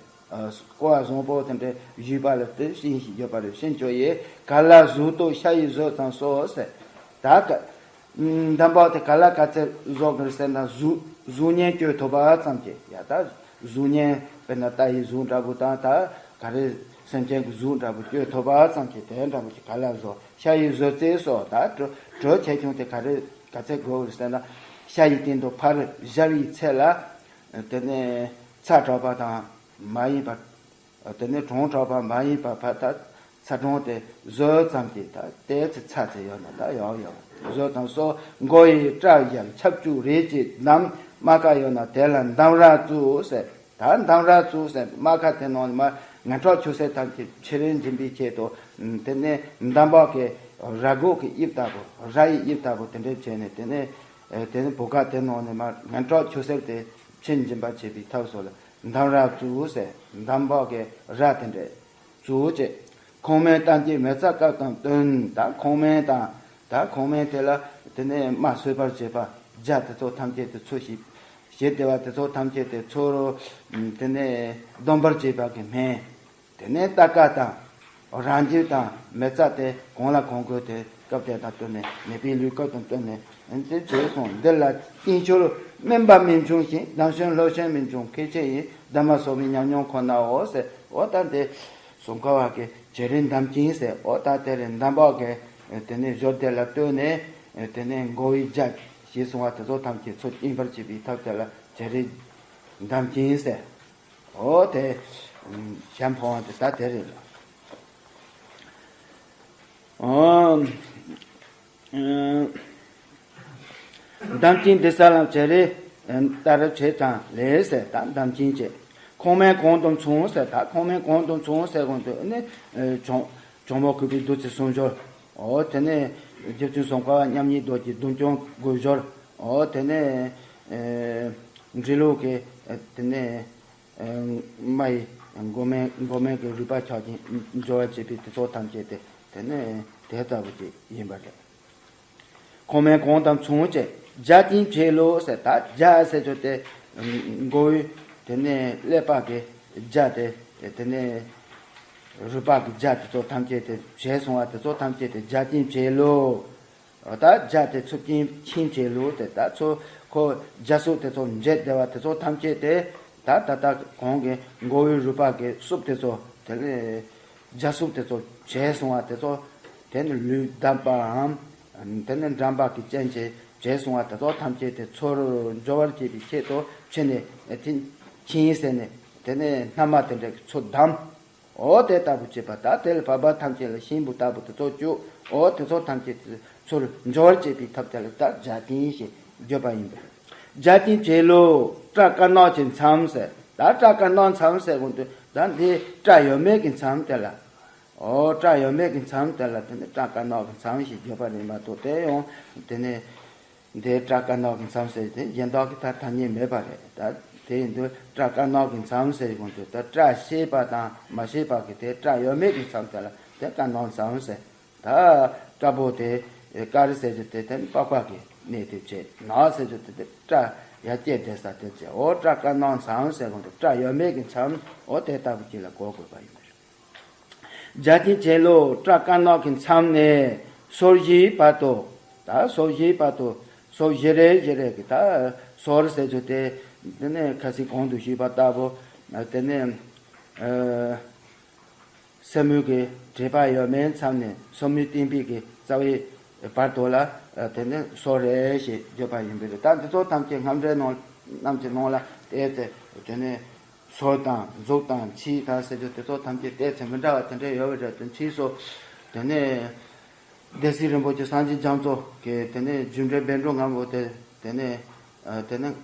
ཀོ་བ་བཟང་པོ་དེ་འདྲ་བཞུས་པ་ལ་དེ་ཤིན་ཞེས་བརྗོད་པ་རེད། ཤིན་ཅོ་ཡིས་ག་ལ་གཟུགས་སྟོབས་ཤ་ཡི་ཟོས་ཙམ་སོ་ཟེར། ད་ག་འདམ་བག་དེ་ག་ལ་ག་ཚད་བཟོ་དགོས་ཟེར་ན། གཟུགས་གཟུགས་བརྙན་བཅོས་ཐུབ་པ་ཙམ་གྱིས། ཡ་ད་གཟུགས་བརྙན་དཔེར་ན་རྟ་ཡི་གཟུགས་འདྲ་པོ་དང་ད་ག་རེ་སེམས་ཅན་གྱི་གཟུགས་འདྲ་པོ་བཅོས་ཐུབ་པ་ཙམ་གྱིས་དེ་འདྲ་པོ་ཅིག་ག་ལ་བཟོ། ཤ་ཡི་ཟོས་ཚད་སོ། ད་གྲོ་གྲོ་ཆེ་ཆུང་དེ་ག་རེ་ག་ཚད་དགོས་ཟེར་ན། ཤ་ཡི་སྟེང་དུ་ཕར་བཞར་བའི་ཚད་ལ། དེ་ནས་ཚ་དྲགས་པ་དང་མ་ཡིན་པ། དེ་ནས་གྲང་དྲགས་པ་མ་ཡིན་པ་ཕར་ད་ཚ་གྲང་དེ་ཟོས་ཙམ་གྱིས་ད་དེ་ཚེ་ཚ་ཚེ་ཡོད་ན་ད་ཡོད་ཡོད་ཟོས་ཙམ་སོ། མགོ་ཡི་སྐྲ་བཞར་ཆབ་ཆུ་རེ་གཅིག་བསྡམས། རྨ་ཁ་ཡོད་ན་དེ་ལ་འདམ་ར་བཙུགས་ཟེར། ད་འདམ་ར་བཙུགས་ཟེར། རྨ་ཁ་དེ་ནང་ནས་མར་ངན་གྲགས་ཆུ་སེར་ཐམས་ཅད་ཕྱི་རུ་འབྱིན་པའི་ཆེད་དུ། དེ་ནས་འདམ་བག་གི་ར་སྒོག་གི་དབྱིབས་ལྟ་བུ། ར་ཡི་དབྱིབས་ལྟ་བུ་དེ་འདྲ་བྱས་ནས། དེ་ནས་དེ་ནས་བུ་ག་དེ་ནང་ནས་མར་ངན་གྲགས་ཆུ་སེར་དེ་ཕྱིར་འབྱིན་པར་བྱེད་པའི་ཐབས་སུ་ལ་འདམ་ར་བཙུགས་ཟེར། འདམ་བག་གི་ར་དེ་འདྲ་བཙུགས་བྱས། ཁོང་སྨན་གཏམ་གྱི་མེ་བཙའ་སྐབས་དང་བསྟུན། ད་ཁོང་སྨན་དང་ད་ཁོང་སྨན་དེ་ལ་དེ་ནས་རྨ་གསོས་པར་བྱེད་པ་རྒྱུ་དེ་ཚོ་ཐམས་ཅད་དེ་ཚོ་ཞིབ། ཞེས་བདེ་བ་དེ་ཚོ་ཐམས་ཅད་དེ་ཚོ་རུ། དེ་ནས་སྡོམ་པར་བྱེད་པ་གི་སྨན། དེ་ནས་རྟ་ཀ་དང་། རང་རྒྱུད་དང་མེ་བཙའ་དེ་གང་ལ་གང་དགོས་དེ་སྐབས་དེ་དང་བསྟུན་ནས་མེད་པའི་ལུས་སྐབས་དང་བསྟུན་ནས་དེ་བྱས་སོང་། འདི་ལ་རྟིང་ཤུལ་སྨན་པ་མི་འབྱུང་ཞིང་། གདམས་ཤིང་སློབ་ཤིང་མི་འབྱུང་མཁས་ཆེ་ཡིན། གདམས་པ་སོགས་པའི་ཉམས་མྱོང་ཁོ་ནའོ་ཟེར། འོ་ད་དེ་སྲུང་འཁོར་བ་གི་བྱེད་རིམ་གདམས་ཅིང་ཟེར། འོ་ད་དེ་རིང་གདམས་པ་གི་དེ་ནས་ཞོར་དེ་ལ་ལྟོས་ནས་དེ་ནས་མགོ་བོའི་རྒྱུ་ཞེས་གསུངས་པ་དེ་ཚོ་ཐམས་ཅད་ཚུར་སྐྱེངས་པར་བྱེད་པའི་ཐབས་དེ་ལ་བྱེད་རིམ་གདམས་ཅིང་ཟེར། འོ་དེ་ཞལ་འཕངས་པ་དེ་ད་དེ་རེད་ལ། འོ། གདམས་ཅིང་འདི་ས་ལ་བྱེད་རིམ་ལྟར་བྱེད་ཙམ་ལས་ཟེར། ད་གདམས་ཅིང་བྱེད། ཁོང་སྨན་གང་དང་མཚུངས་ཟེར། ད་ཁོང་སྨན་གང་དང་མཚུངས་ཟེར་གོང་དུ་ནི་གྱང་གྱང་མོ་གུས་པའི་བདུད་རྩི་སུམ་སྦྱོར། འོ་དེ་ནས་རྗེ་བཙུན་སྲུང་འཁོར་བ་མཉམ་ཉིད་རྡོ་རྗེ་བདུད་འཇོམས་དགོས་སྦྱོར། འོ་དེ་ནས་འབྲི་ལུགས་ཀྱི་དེ་ནས་རྨ་ཡི་མགོ་སྨན་མགོ་སྨན་གྱི་རུས་པ་ཆག་ཅིང་སྦྱོར་བར་བྱེད་པའི་དེ་ཚོ་ཐམས་ཅད་དེ་དེ་ནས་དེ་ལྟ་བུ་ཅིག་ཡིན་པ་རེད། ཁོང་སྨན་གང་དང་མཚུངས་བྱེད། རྒྱུ་རྟེན་བྱེད་ལུགས་ཟེར། ད་རྒྱུ་ཟེར་རྒྱུ་དེ་མགོ་བོའི་དེ་ནས་ཀླད་པ་གི་རྒྱུ་དེ་དེ་ནས་རུས་པ་གི་རྒྱུ་དེ་ཚོ་ཐམས་ཅད་དེ་བྱས་སོང་བ་དེ་ཚོ་ཐམས་ཅད་དེ་རྒྱུ་རྟེན་བྱེད་ལུགས། ད་རྒྱུ་དེ་ཚུར་རྐྱེན་འབྱིན་བྱེད་ལུགས་དེ་ད་ཚོ་ཁོ་རྒྱུ་སྲུབས་དེ་ཚོ་འབྱེད་བདེ་བ་དེ་ཚོ་ཐམས་ཅད་དེ་ད་ད་ལྟ་གོང་གི་མགོ་བོའི་རུས་པ་གི་སྲུབས་དེ་ཚོ་དེ་ལས་རྒྱུ་སྲུབས་དེ་ཚོ་བྱས་སོང་བ་དེ་ཚོ་དེ་ནི་ལུས་བསྡམས་པའམ་དེ་ནི་འགྲམ་པ་གི་རྐྱེན་གྱིས་བྱས་སོང་བ་དེ་ཚོ་ཐམས་ཅད་དེ་ཚུར་འབྱོར་བར་བྱེད་པའི་ཆེད་དུ་ཕྱི་ནས་དེ་འབྱིན་ཟེར་ནས་དེ་ནས་སྣ་མ་དེ་འདྲ་གི་ཚུར་བསྡམས། འོ་དེ་ལྟ་བུ་བྱེད་པ་ད་དེ་ལ་བབ་པ་ཐམས་ཅད་ལ་ཤིང་བུ་ལྟ་བུ་དེ་ཚོ་བཅུག་འོ་དེ་ཚོ་ཐམས་ཅད་དེ་ཚུར་འབྱོར་བར་བྱེད་པའི་ཐབས་དེ་ལ་ད་རྒྱུ་རྟེན་ཞེས་བརྗོད་པ་ཡིན་པས། རྒྱུ་རྟེན་བྱེད་ལུགས་སྐྲ་དཀར་ནག་གི་མཚམས་ཟེར། ད་སྐྲ་དཀར་ནག་མཚམས་ཟེར་གོང་དུ་ད་འདི་སྐྲ་ཡོད་མེད་ཀྱི་མཚམས་དེ་ལ། འོ་སྐྲ་ཡོད་མེད་ཀྱི་མཚམས་དེ་ལ་དེ་ནི་སྐྲ་དཀར་ནག་གི་མཚམས་ཞེས་བརྗོད་པ་རེད་མ་གཏོགས་དེ་ཡང་དེ་ནི། འདིར་སྐྲ་དཀར་ནག་གི་མཚམས་ཟེར་ཏེ་གཞན་དག་གི་ད་ཐ་སྙད་མེད་པ་རེད། ད་དེ་ཡིན་དུས་སྐྲ་དཀར་ནག་གི་མཚམས་ཟེར་གོང་དུ་ད་སྐྲ་ཤེས་པ་དང་མ་ཤེས་པ་གི་དེ་སྐྲ་ཡོད་མེད་ཀྱི་མཚམས་དེ་ལ་དེ་དཀར་ནག་མཚམས་ཟེར། ད་སྐྲ་པོ་དེ་དཀར་ཟེར་རྒྱུ་དེ་དེ་པགས་པ་གི་གནས་དེ་བྱས། ནག་ཟེར་རྒྱུ་དེ་དེ་སྐྲ་ཡར་སྐྱེས་བསྡད་ས་དེ་བྱས། འོ་སྐྲ་དཀར་ནག་མཚམས་ཟེར་གོང་དུ་སྐྲ་ཡོད་མེད་ཀྱི་མཚམས་འོ་དེ་ལྟ་བུ་ཅིག་ལ་གོ་དགོས་པ་ཡིན་པ་རེད། རྒྱུ་རྟེན་བྱེད་ལུགས་སྐྲ་དཀར་ནག་གི་མཚམས་ནས་སོར་བཞིའི་བར་དུ། ད་སོར་བཞིའི་བར་དུ་སོར་བཞི་རེ་བཞི་རེ་གི་ད་སོར་ཟེར་རྒྱུ་དེ་དེ་ནས་ཁ་སང་གོང་དུ་ཞུས་པ་ལྟ་བུ་དེ་ནས་ཨ་སེན་མོའི་གི་བྲེ་བ་ཡོད་མེད་མཚམས་ནས་སེན་མོའི་སྟེང་པའི་གི་རྩ་བའི་ བར་དོ་ལ་དེ་ནས་སོ་རེད་ཞེས་བརྗོད་པ་ཡིན་པས་རེད། ད་འདི་ཚོ་ཐམས་ཅད་རྔམ་འབྲས་རྣམས་ཀྱི་ནང་ལ་བལྟས་ཚེ་དེ་ནས་སོ་དང་གཟུགས་དང་ཕྱིས་དང་ཟེར་རྒྱུ་དེ་ཚོ་ཐམས་ཅད་བལྟས་ཚེ་མི་འདྲ་བ་དེ་འདྲ་ཡོད་པ་རེད། དེ་ཕྱིས་སུ་དེ་ནས་སྡེ་སྲིད་རིན་པོ་ཆེ་སངས་རྒྱས་རྒྱ་མཚོ་གིས་དེ་ནས་རྒྱུ་འབྲས་བཻ་ཌཱུརྱ་སྔོན་པོ་དེ་དེ་ནས་དེ་ནས།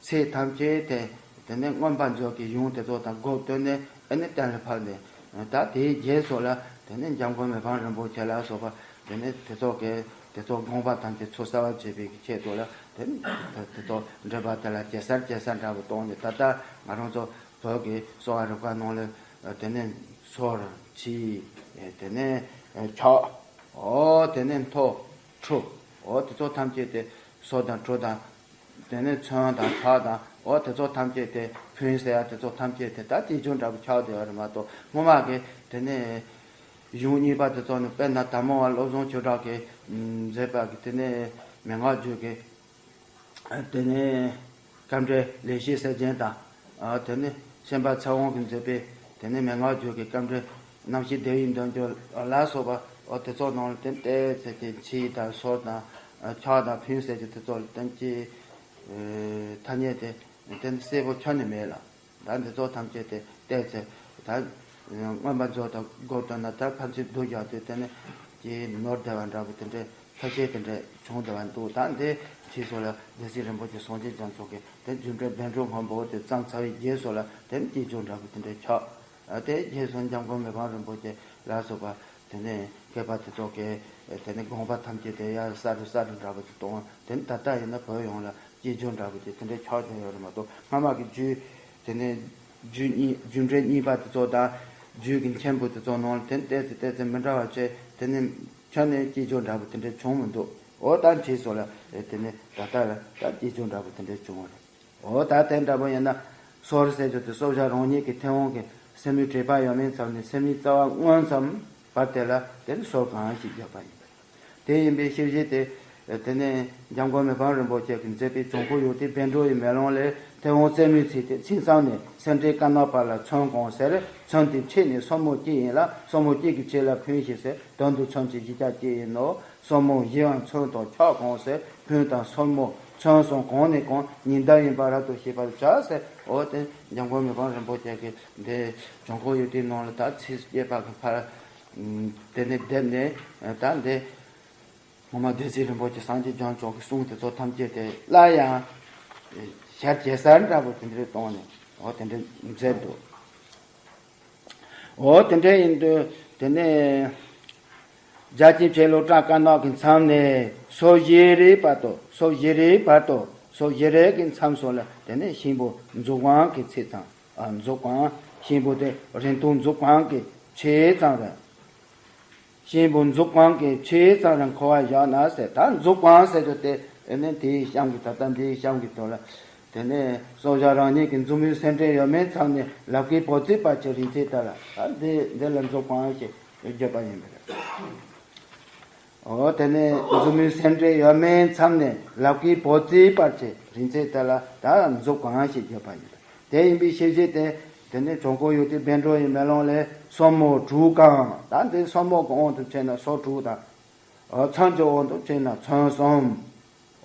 ཚེ་ཐམས་ཅད་དེ་དེ་ནས་མངོན་པ་མཛོད་ཀྱི་གཞུང་དེ་ཚོ་དང་སྒོ་བསྟུན་ནས་ཨ་ནི་གཏན་ལ་ཕབ་ནས། ད་དེའི་རྗེས་སུ་ལ་དེ་ནས་འཇམ་མགོན་མི་ཕམ་རིན་པོ་ཆེ་ལ་སོགས་པ་དེ་ནས་དེ་ཚོ་གི་དེ་ཚོ་དགོངས་པ་ཐམས་ཅད་ཚུར་གསལ་བར་བྱེད་པའི་ཆེད་དུ་ལ་དེ་ནས་དེ་ཚོ་འགྲེལ་པ་དེ་ལ་ཇེ་གསལ་ཇེ་གསལ་འདྲ་བོ་གཏོང་ནས། ད་ལྟ་ང་རང་ཚོ་བོད་ཀྱི་གསོ་བ་རིག་པ་ནང་ལ་དེ་ནས་སོར་ཕྱིས་དེ་ནས་ཆག་འོ་དེ་ནས་མཐོ་ཁྲུ་འོ་དེ་ཚོ་ཐམས་ཅད་དེ་སོ་དང་ཁྲུ་དང་། དེ་ནས་མཚོན་དང་ཁྲག་དང་འོ་དེ་ཚོ་ཐམས་ཅད་དེ་ཕུན་ཟེར་ཡ་དེ་ཚོ་ཐམས་ཅད་དེ་ད་དེ་ཚོ་འདྲ་པོ་ཆགས་བསྡད་ཡོད་རེད་མ་གཏོགས། སྔོན་མ་གི་དེ་ནས་གཞུང་གཉིས་པ་དེ་ཚོ་ནི་དཔེར་ན་དར་མ་བ་བློ་བཟང་ཆོས་གྲགས་ཀྱིས་མཛད་པ་གི་དེ་ནས་མན་ངག་བརྒྱུད་ཀྱི་དེ་ནས་སྐབས་འབྲེལ་ལེགས་བཤད་གསེར་སྦྱེན་དང་། དེ་ནས་ཤན་པ་ཚེ་དབང་གིས་མཛད་པའི་དེ་ནས་མན་ངག་བརྒྱུད་ཀྱི་སྐབས་འབྲེལ་རྣམ་བཤད་བདེ་བའི་འདུན་གྱི་ལ་སོགས་པ་འོ་དེ་ཚོ་ནང་ལ་བརྟེན་ཏེ་ཚེ་གི་ཕྱིས་དང་སོར་དང་ཆག་དང་ཕུན་ཟེར་གྱི་དེ་ཚོ་ལ་བརྟེན་གྱི་ཐ་སྙད་དེ་དེ་ནི་གསལ་པོ་ཁྱོན་ནས་མེད་ལ། ད་འདི་ཚོ་ཐམས་ཅད་དེ་བལྟས་ཚེ་ད་མངོན་པ་མཛོད་དང་སྒོ་བསྟུན་ན་ད་ཕན་ཚུན་བསྡུར་རྒྱག་དུས་དེ་ནི་ཀྱི་ནོར་བདེ་བ་འདྲ་པོ་དེ་འདྲའི་ཁ་ཤས་དེ་འདྲའི་བྱུང་བསྡད་པ་འདུག་ད་འདི་ཕྱིས་སུ་ལ་སྡེ་སྲིད་རིན་པོ་ཆེ་སངས་རྒྱས་རྒྱ་མཚོ་གིས་དེ་རྒྱུ་འབྲས་བཻ་ཌཱུརྱ་སྔོན་པོ་དེ་བརྩམས་ཚར་བའི་རྗེས་སུ་ལ་དེ་ནི་སྐྱེས་སྦྱོར་འདྲ་པོ་དེ་འདྲའི་ཆགས། དེ་རྗེས་སུ་འཇམ་མགོན་མི་ཕམ་རིན་པོ་ཆེ་ལ་སོགས་པ་དེ་ནས་མཁས་པ་དེ་ཚོ་གིས་དེ་ནས་དགོངས་པ་ཐམས་ཅད་དེ་ཡར་གསལ་རུ་གསལ་རུ་འདྲ་པོ་དེ་གཏོང་། དེ་ནས་ད་ལྟ་ཡིན་ན་བོད་ཡོངས་ལ་སྐྱེས་སྦྱོར་འདྲ་པོ་དེ་དེ་འདྲའི་ཆགས་བསྡད་ཡོད་རེད་མ་གཏོགས། སྔ་མ་གི་རྒྱུད་དེ་ནས་རྒྱུད་གཉིས་རྒྱུ་འབྲས་གཉིས་པ་དེ་ཚོ་དང་རྒྱུད་ཀྱི་མཆན་བུ་དེ་ཚོ་ནང་ལ་དེ་ནས་བལྟས་ཚེ་བལྟས་ཚེ་མི་འདྲ་བ་བྱས། དེ་ནས་ཁྱོན་ནས་སྐྱེས་སྦྱོར་འདྲ་པོ་དེ་འདྲའི་བྱུང་མི་འདུག་འོ་ད་རྗེས་སུ་ལ་དེ་ནས་ད་ལྟ་ལ་ད་སྐྱེས་སྦྱོར་འདྲ་པོ་དེ་འདྲའི་བྱུང་བ་རེད། འོ་ད་དེ་འདྲ་པོ་ཡིན་ན་སོར་ཟེར་རྒྱུ་དེ་སྲོག་ཆགས་རང་ཉིད་ཀྱི་མཐེ་བོང་གི་སེན་མོའི་གྲས་པ་ཡོད་མེད་མཚམས་ནས་སེན་མོའི་རྩ་བ་མངོན་ཙམ་བར་དེ་ལ་དེ་ནི་སོར་གང་ཞེས་བརྗོད་པ་ཡིན་པས། དེ་ཡིན་པའི་ཤེས་བྱེད་དེ། དེ་ནས་འཇམ་མགོན་མི་ཕམ་རིན་པོ་ཆེ་གིས་མཛད་པའི་བྱང་ཁོག་ཡུག་གཏེར་བཻ་ཌཱུརྱའི་མེ་ལོང་ལས། མཐེ་བོང་རྩེ་མོའི་ཚད་དེ་མཚན་མཚམས་ནས་སེན་ཕྲེང་དཀར་ནག་བར་ལ་མཚོན་གང་ཟེར། མཚོན་དེའི་ཕྱེད་ནི་སོར་མོ་གཅིག་ཡིན་ལ། སོར་མོ་གཅིག་གི་ཕྱེད་ལ་ཕུན་བཞི་ཟེར། དོན་དུ་མཚོན་བྱེད་བཞི་ཆ་གཅིག་ཡིན་ནོ། སོར་མོ་བཞི་འམ་མཚོན་དང་ཕྱག་གང་ཟེར། ཕུན་དང་སོར་མོ་མཚོན་གསུམ་གང་ནས་གང་ཉིས་ལྡན་ཡིན་པ་རབ་ཏུ་ཤེས་པར་བྱ་ཟེར། འོ་དེ་འཇམ་མགོན་མི་ཕམ་རིན་པོ་ཆེ་གིས་འདི་བྱང་ཁོག་ཡུག་གཏེར་ནང་ལ་ད་ཚིགས་བཅད་པ་གི་ཕར། དེ་ནས་བསྡེབས་ནས་ད་འདི། ངོ་མ་སྡེ་སྲིད་རིན་པོ་ཆེ་སངས་རྒྱས་རྒྱ་མཚོ་གི་གསུང་དེ་ཚོ་ཐམས་ཅད་དེ་སླར་ཡང་ཞལ་གྱེས་གསལ་འདྲ་པོ་དེ་འདྲའི་གཏོང་ནས་འོ་དེ་འདྲའི་མཛད་འདུག་འོ་དེ་འདྲའི་ཡིན་དུས་དེ་ནས་རྒྱ་ཆེན་ཕྱེད་ལོ་བཀྲག་དཀར་ནག་གི་མཚམས་ནས་སོར་བཞི་རེའི་བར་དུ། སོར་བཞི་རེའི་བར་དུ། སོར་བཞི་རེ་གི་མཚམས་སུ་ལ་དེ་ནས་གཤིན་པོ་མཛུབ་དབང་གི་ཚད་ཙམ། ཨ་མཛུབ་དབང་། གཤིན་པོ་དེ་རིང་ཐུང་མཛུབ་དབང་གི་ཕྱེད་ཙམ་རེ། གཤིན་པོ་མཛུབ་དབང་གི་ཕྱེད་ཙམ་རེ་འཁོར་བར་བཞག་ན་ཟེར། ད་མཛུབ་དབང་ཟེར་རྒྱུ་དེ་ཨེ་ནི་དེའི་གཤམ་གྱི་ད་ལྟ་འདིའི་གཤམ་གྱི་དོན་ལ། དེ་ནས་སྲོག་ཆགས་རང་ཉིད་ཀྱི་མཛུབ་མོའི་སེན་ཕྲེང་ཡོད་མེད་མཚམས་ནས་ལག་པའི་བོ་ཙིའི་བར་གྱི་རིང་ཚད་དག་ལ། ད་འདི་འདི་ལ་མཛུབ་དབང་ཞེས་བརྗོད་པ་ཡིན་པ་རེད། འོ་དེ་ནས་མཛུབ་མོའི་སེན་ཕྲེང་ཡོད་མེད་མཚམས་ནས་ལག་པའི་བོ་ཙིའི་བར་གྱི་རིང་ཚད་དག་ལ་ད་མཛུབ་དབང་ཞེས་བརྗོད་པ་ཡིན་པ་རེད། དེ་ཡིན་པའི་ཤེས་བྱེད་དེ། དེ་ནས་བྱང་ཁོག་ཡུག་གཏེར་བཻ་ཌཱུརྱའི་མེ་ལོང་ལས་སོར་མོ་དྲུག་གམ། ད་འདི་སོར་མོ་གི་དབང་དུ་བྱས་ན་སོར་དྲུག་དང་། འོ་མཚོན་གྱི་དབང་དུ་བྱས་ན་མཚོན་གསུམ།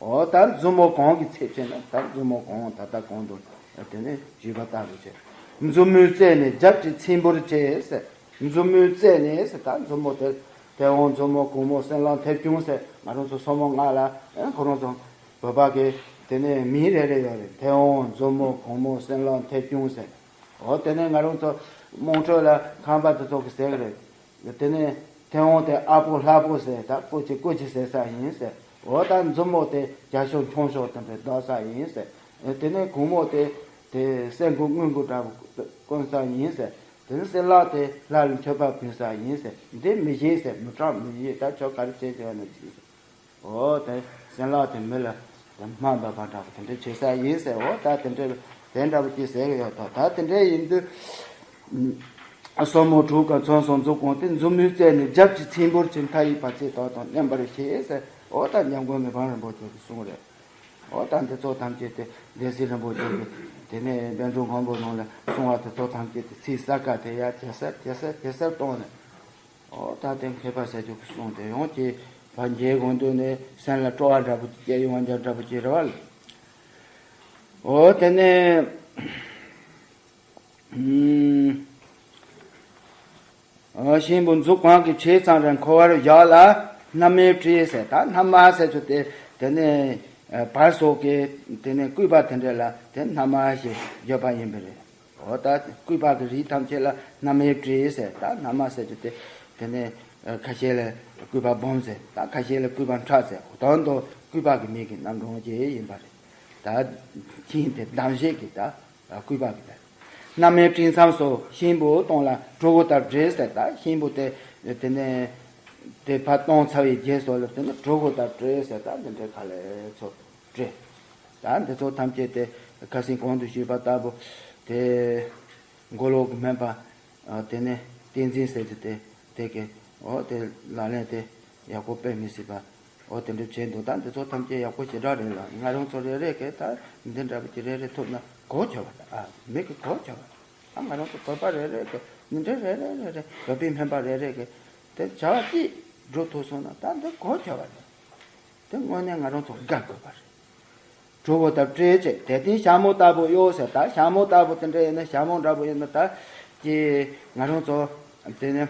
འོ་ད་མཛུབ་མོ་གང་གི་ཚད་བྱས་ན་ད་མཛུབ་མོ་གང་ད་ལྟ་གང་དུ་དེ་ནས་བཞུགས་པ་ལྟ་བུ་བྱས། མཛུབ་མོའི་རྩེ་ནས་རྒྱབ་ཀྱི་ཚིམ་པར་བྱས་ཟེར། མཛུབ་མོའི་རྩེ་ནས་ཟེར། ད་མཛུབ་མོ་དེ་མཐེ་བོང་མཛུབ་མོ་གུང་མོ་སྲིན་ལག་མཐེབ་ཆུང་ཟེར། ང་རང་ཚོ་སོར་མོ་ལྔ་ལ་ཨེ་ཁོ་རང་ཚོ་བོད་པ་གི་དེ་ནས་མིང་རེ་རེ་ཡོད་རེད། མཐེ་བོང་མཛུབ་མོ་གུང་མོ་སྲིན་ལག་མཐེབ་ཆུང་ཟེར། འོ་དེ་ནས་ང་རང་ཚོ་དམངས་ཁྲོད་ལ་ཁམས་པ་དེ་ཚོ་གི་ཟེར་གི་རེད། དེ་ནས་མཐེ་བོང་དེ་ཨ་པོ་ལྷ་པོ་ཟེར། ད་ཀོ་ཅི་ཀོ་ཅི་ཟེར་ས་ཡིན་ཟེར། འོ་ད་མཛུབ་མོ་དེ་རྒྱ་ཤོག་ཁྱུང་ཤོག་དེ་འདྲ་འདོགས་ས་ཡིན་ཟེར། དེ་ནས་གུང་མོ་དེ་དེ་སེ་གོལ་དངུལ་གོལ་འདྲ་པོ་གོན་ས་ཡིན་ཟེར། དེ་ནས་སྲིན་ལག་དེ་ལྷ་ལ་མཆོད་པ་ཕུལ་ས་ཡིན་ཟེར། འདི་མི་ཤེས་ཟེར། མི་གྲངས་མི་ཤེས། ད་ཁྱོད་ག་རེ་བྱས་བྱས་ན་ཅི་ཟེར། འོ་དེ་སྲིན་ལག་དེ་མི་ལ་དེ་སྨན་འབབ་པ་འདྲ་པོ་དེ་འདྲ་བྱེད་ས་ཡིན་ཟེར། འོ་ད་དེ་འདྲ་དེ་འདྲ་པོ་ཅིག་ཟེར་གི་ཡོད་དོ། ད་དེ་འདྲ་ཡིན་དུས་སོར་མོ་དྲུག་གམ་མཚོན་གསུམ་མཛུབ་གང་དེ་མཛུབ་མོའི་རྩེ་ནས་རྒྱབ་ཀྱི་ཚིམ་པར་བྱས། མཐའ་ཡི་བར་ཆད་དག་དང་མཉམ་པར་བྱས་ཟེར། འོ་ད་འཇམ་མགོན་མི་ཕམ་རིན་པོ་ཆེ་གི་གསུང་རེད། འོ་ད་འདི་ཚོ་ཐམས་ཅད་དེ་སྡེ་སྲིད་རིན་པོ་ཆེ་གི་དེ་ནས་བཻ་ཌཱུརྱ་སྔོན་པོ་ནང་ལ་གསུང་བ་དེ་ཚོ་ཐམས་ཅད་དེ་ཚིག་གསལ་ཁ་དེ་ཡར་ཇེ་གསལ་ཇེ་གསལ་ཇེ་གསལ་གཏོང་ནས། འོ་ད་དེ་མཁས་པ་ཟེར་རྒྱུ་གི་གསུང་དེ་ཡོངས་ཀྱི་ བ་མཇལ་གོང་དུ་ནས་སེམས་ལ་སྤྲོ་བ་འདྲ་པོ་སྐྱེ་ཡོང་བ་འདྲ་པོ་ཅིག་རེད་བ། འོ་དེ་ནས་ཨ་གཤིན་པོ་མཛུབ་གང་གིས་བྱས་ཙམ་རེ་འཁོར་བར་བཞག་ལ། སྣར་མའི་སྤྲེའུ་ཟེར། ད་སྣར་མ་ཟེར་རྒྱུ་དེ་དེ་ནས་ཨ་བལ་སོག་གི་དེ་ནས་སྐུད་པ་དེ་འདྲ་ལ་དེ་སྣར་མ་ཞེས་བརྗོད་པ་ཡིན་པ་རེད། འོ་ད་སྐུད་པ་གི་རིགས་ཐམས་ཅད་ལ་སྣར་མའི་སྤྲེའུ་ཟེར། ད་སྣར་མ་ཟེར་རྒྱུ་དེ་དེ་ནས་ཨ་ཁ་ཤས་ལ་སྐུད་པ་སྦོམ་ཟེར། ད་ཁ་ཤས་ལ་སྐུད་པ་ཕྲ་ཟེར། དོན་དུ་སྐུད་པ་གི་མིང་གི་རྣམ་གྲངས་ཅིག་ཡིན་པ་རེད། ད་ཁྱིམ་དེ་གདམ་བྱེད་ཀྱི་ད་སྐུད་པ་གི་ད། སྣར་མའི་སྤྲིན་མཚམས་སུ་གཤིན་པོ་གཏོང་ལ་གྲོགས་པོ་དང་བྲལ་ཟེར། ད་གཤིན་པོ་དེ་དེ་ནས་དེ་ཕར་གཏོང་ཚར་བའི་རྗེས་སུ་ལ་དེ་ནས་གྲོགས་པོ་དང་བྲལ་ཟེར། ད་འདི་འདྲའི་ག་ལེ་ཚོ་བྲལ། ད་འདི་ཚོ་ཐམས་ཅད་དེ་ཁ་སང་གོང་དུ་ཞུས་པ་ལྟ་བུ་དེ་མགོ་ལོག་གི་སྨན་པ་དེ་ནས་བསྟན་འཛིན་ཟེར་གྱི་དེ་དེ་གི་འོ་དེ་ལག་ལེན་དེ་ཡག་པོ་སྤེལ་མི་སྲིད་པ། འོ་དེ་འདྲ་བྱས་འདུག་ད་འདི་ཚོ་ཐམས་ཅད་ཡག་པོ་ཞེ་དྲག་རེད་ལ། ང་རང་ཚོ་རེ་རེ་གིས་ད་འདི་འདྲ་པོ་ཅིག་རེ་རེ་ཐུབ་ན་གོ་ཆོད་པ་ད། ཨ་མི་གིས་གོ་ཆོད་པ། ཨ་ང་རང་ཚོ་བོད་པ་རེ་རེ་གིས་འདི་འདྲ་རེ་རེ་རེ་རེ་བོད་པའི་སྨན་པ་རེ་རེ་གིས་དེ་བྱ་བ་ཅིག་སྒྲུབ་ཐུབ་སོང་ན་ད་འདི་གོ་ཆོད་པ་རེད། དེ་དངོས་གནས་ང་རང་ཚོ་དགའ་དགོས་པ་རེད། གྲོགས་པོ་དང་བྲལ་བྱས། དེ་སྟེང་ཞྭ་མོ་ལྟ་བུ་གཡོ་ཟེར། ད་ཞྭ་མོ་ལྟ་བུ་དེ་འདྲ་ཡིན་ན་ཞྭ་མོ་འདྲ་པོ་ཡིན་ན་ད་ཀྱི་ང་རང་ཚོ་དེ་ནི་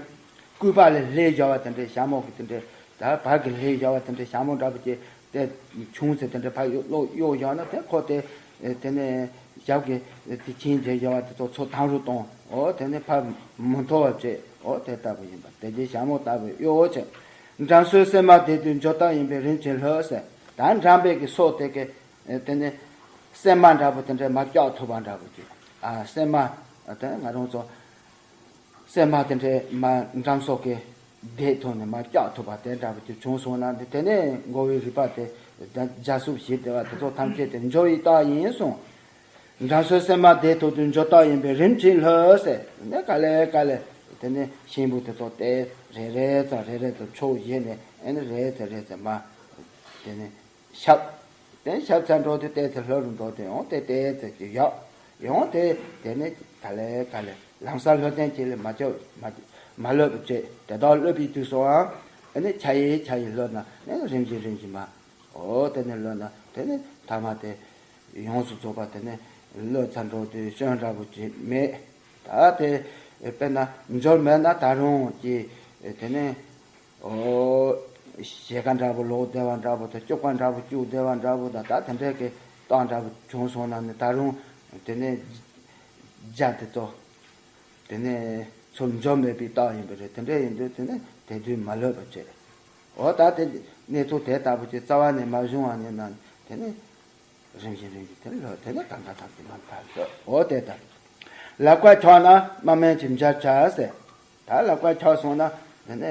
སྐུད་པ་ལས་ལྷོད་བཞག་པ་དེ་འདྲ། ཞྭ་མོ་གི་དེ་འདྲ་ད་བར་གྱི་ལྷོད་བཞག་པ་དེ་འདྲ། ཞྭ་མོ་འདྲ་པོ་ཀྱི་དེ་ཆུང་ཟེར་དེ་འདྲ་ཕར་གཡོ་གཡོ་བཞག་ན་དེ་ཁོ་དེ་དེ་ནི་ཞབས་ཀྱི་དེ་ཁྱིམ་བྱས་བཞག་པ་དེ་ཚོ་ཚུར་དྭངས་རུ་གཏོང་། འོ་དེ་ནི་ཕར་མི་མཐོ་བ་བྱས། འོ་དེ་ལྟ་བུ་ཡིན་པ། དེ་རྗེས་ཞྭ་མོ་ལྟ་བུ་གཡོ་བྱས། འགྲམ་ཚོའི་སྲན་མ་བདེ་དུས་འཇུ་ལྟར་ཡིན་པས་རིམ་གྱིས་ལྷོད་ཟེར། ད་འགྲམ་པའི་གི་སོ་དེ་གི་དེ་ནི་སྲན་མ་འདྲ་པོ་དེ་འདྲ་མར་བཀྱག་ཐུབ་པ་འདྲ་པོ་ཅིག་ཨ་སྲན་མ་དེ་ང་རང་ཚོ་སྲན་མ་དེ་འདྲ་མར་འགྲམ་ཚོ་གི་བདེ་ཐུབ་ནས་མར་བཀྱག་ཐུབ་པ་དེ་འདྲ་པོ་ཅིག་བྱུང་སོང་ན། དེ་ནས་མགོ་བོའི་རུས་པ་དེ་རྒྱ་སྲུབས་ཞིག་བདེ་བ་དེ་ཚོ་ཐམས་ཅད་དེ་འཇུ་བའི་རྟགས་ཡིན་གསུངས། འགྲམ་ཚོའི་སྲན་མ་བདེ་ཐུབ་དུས་འཇུ་ལྟར་ཡིན་པས་རིམ་གྱིས་ལྷོད་ཟེར། ནས་ག་ལེ་ག་ལེ་དེ་ནས་གཤིན་པོ་དེ་ཚོ་དེ་རེ་རེ་ཙམ་རེ་རེ་ཙམ་ཕྱོགས་བཞི་ནས་ཨེ་ནི་རེ་ཙམ་རེ་ཙམ་མར་དེ་ནས་ཤབ། དེ་ཤབ་ཚར་འགྲོ་དུས་ཏོག་ཙམ་ལྷོད་རུ་འགྲོ་དུས་ཡང་དེ་ཏོག་ཙམ་ཅིག་ཡག། ཡང་དེ་དེ་ནས་ག་ལེ་ག་ལེ་ལམ་སང་ལྷོད་ལྡན་གྱི་ལས་མ་བྱ་མ་མ་ལྷོད་པ་བྱས། དེ་དག་ལྷོད་པའི་དུས་སུའང་ཨེ་ནི་ཆ་ཡིས་ཆ་ཡིས་ལྷོད་ན་ཨེ་ནི་རིམ་བཞིན་རིམ་བཞིན་མར། འོ་དེ་ནས་ལྷོད་ན་དེ་ནས་ཐ་མ་དེ་ཡོངས་སུ་རྫོགས་པ་དེ་ནས་ལྷོད་ཚར་འགྲོ་དུས་སྐྱོན་འདྲ་པོ་ཅིག་མེད། ད་དེ་དཔེར་ན་འབྱོར་མེད་ན་ད་རུང་གི་དེ་ནས་འོ་ཞལ་ཁ་འདྲ་པོ་ལོག་བསྡད་པ་འདྲ་པོ་དང་། སྐྱུག་པ་འདྲ་པོ་སྐྱུག་བསྡད་པ་འདྲ་པོ་དང་། ད་དེ་འདྲའི་གི་རྟགས་འདྲ་པོ་བྱུང་སོང་ན་ནི་ད་རུང་དེ་ནས་རྒྱ་དེ་ཚོ་དེ་ནས་ཚུར་འབྱོར་མེད་པའི་རྟགས་ཡིན་པ་རེད། དེ་འདྲ་ཡིན་དུས་དེ་ནས་དེ་དུས་མ་ལྷོད་པ་བྱས། འོ་ད་དེ་གནས་ཚུལ་དེ་ལྟ་བུ་ཅིག་རྩ་བ་ནས་མ་བྱུང་བ་ཡིན་ན་དེ་ནས་རིམ་བཞིན་རིམ་བཞིན་དེ་ལྷོད། དེ་ནས་གང་ག་ཐམས་ཅད་མར་ཕར་ལྷོད། འོ་དེ་ལྟར་ལག་པ་འཁྱོག་ན་དམག་དམན་གྱིས་མཇལ་བྱ་ཟེར། ད་ལག་པ་འཁྱོག་སོང་ན་དེ་ནས་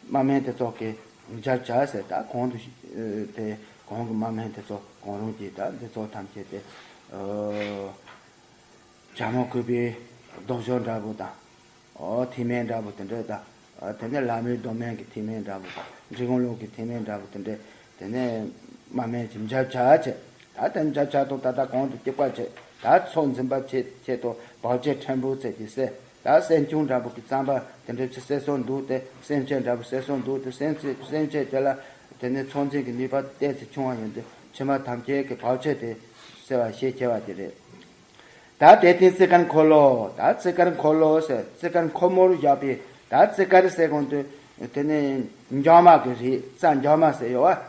དམག་དམན་དེ་ཚོ་གིས་མཇལ་བྱ་ཟེར། ད་གོང་དུ་དེ་གོང་གི་དམག་དམན་དེ་ཚོ་གང་རུང་གིས་ད་འདི་ཚོ་ཐམས་ཅད་དེ་ཨ་བྱ་མོ་བཀོད་པའི་རྡོ་སྦྱོར་འདྲ་པོ་དང་། ཨོ་ཐིག་སྨན་འདྲ་པོ་དེ་འདྲ་དང་། ཨ་དེ་ནས་ལྷ་མོའི་རྡོ་སྨན་གྱི་ཐིག་སྨན་འདྲ་པོ་དང་། འབྲི་གུང་ལུགས་ཀྱི་ཐིག་སྨན་འདྲ་པོ་དེ་འདྲ། དེ་ནས་དམག་དམན་གྱིས་མཇལ་བྱ་བྱས། ད་དེ་མཇལ་བྱ་དང་ད་ལྟ་གོང་དུ་གཅིག་པ་བྱས། ད་ཚོགས་འཛིན་པ་ཆེད་ཆེད་དུ་བག་ཕྱེ་ཕྲན་བུ་ཚད་ཀྱིས་བསད། ད་སྲན་ཆུང་འདྲ་པོ་གི་རྩམ་པ་དེ་འདྲ་ཅིག་བསད་སྲོལ་འདུག་སྟེ། སྲན་ཆེན་འདྲ་པོ་བསད་སྲོལ་འདུག་སྟེ། སྲན་ཆེ་སྲན་ཆེན་དེ་ལ་དེ་ནས་ཚོགས་འཛིན་གྱི་ནུས་པ་ཏོག་ཙམ་ཆུང་བ་ཡིན་དུས་ཕྱི་མ་ཐམས་ཅད་ཀྱིས་བག་ཕྱེ་དེ་བསད་པ་ཞེ་ཆེ་བ་དེ་རེད། ད་དེ་སྟེང་ཙི་དཀར་འཁོར་ལོ། ད་ཙི་དཀར་འཁོར་ལོ་ཟེར། ཙི་དཀར་འཁོར་མོར་བཞག་པའི། ད་ཙི་དཀར་ཟེར་གོང་དུ་དེ་ནི་འགྱོགས་མ་གི་རིགས། རྩྭ་འགྱོགས་མ་ཟེར་ཡོད་བ།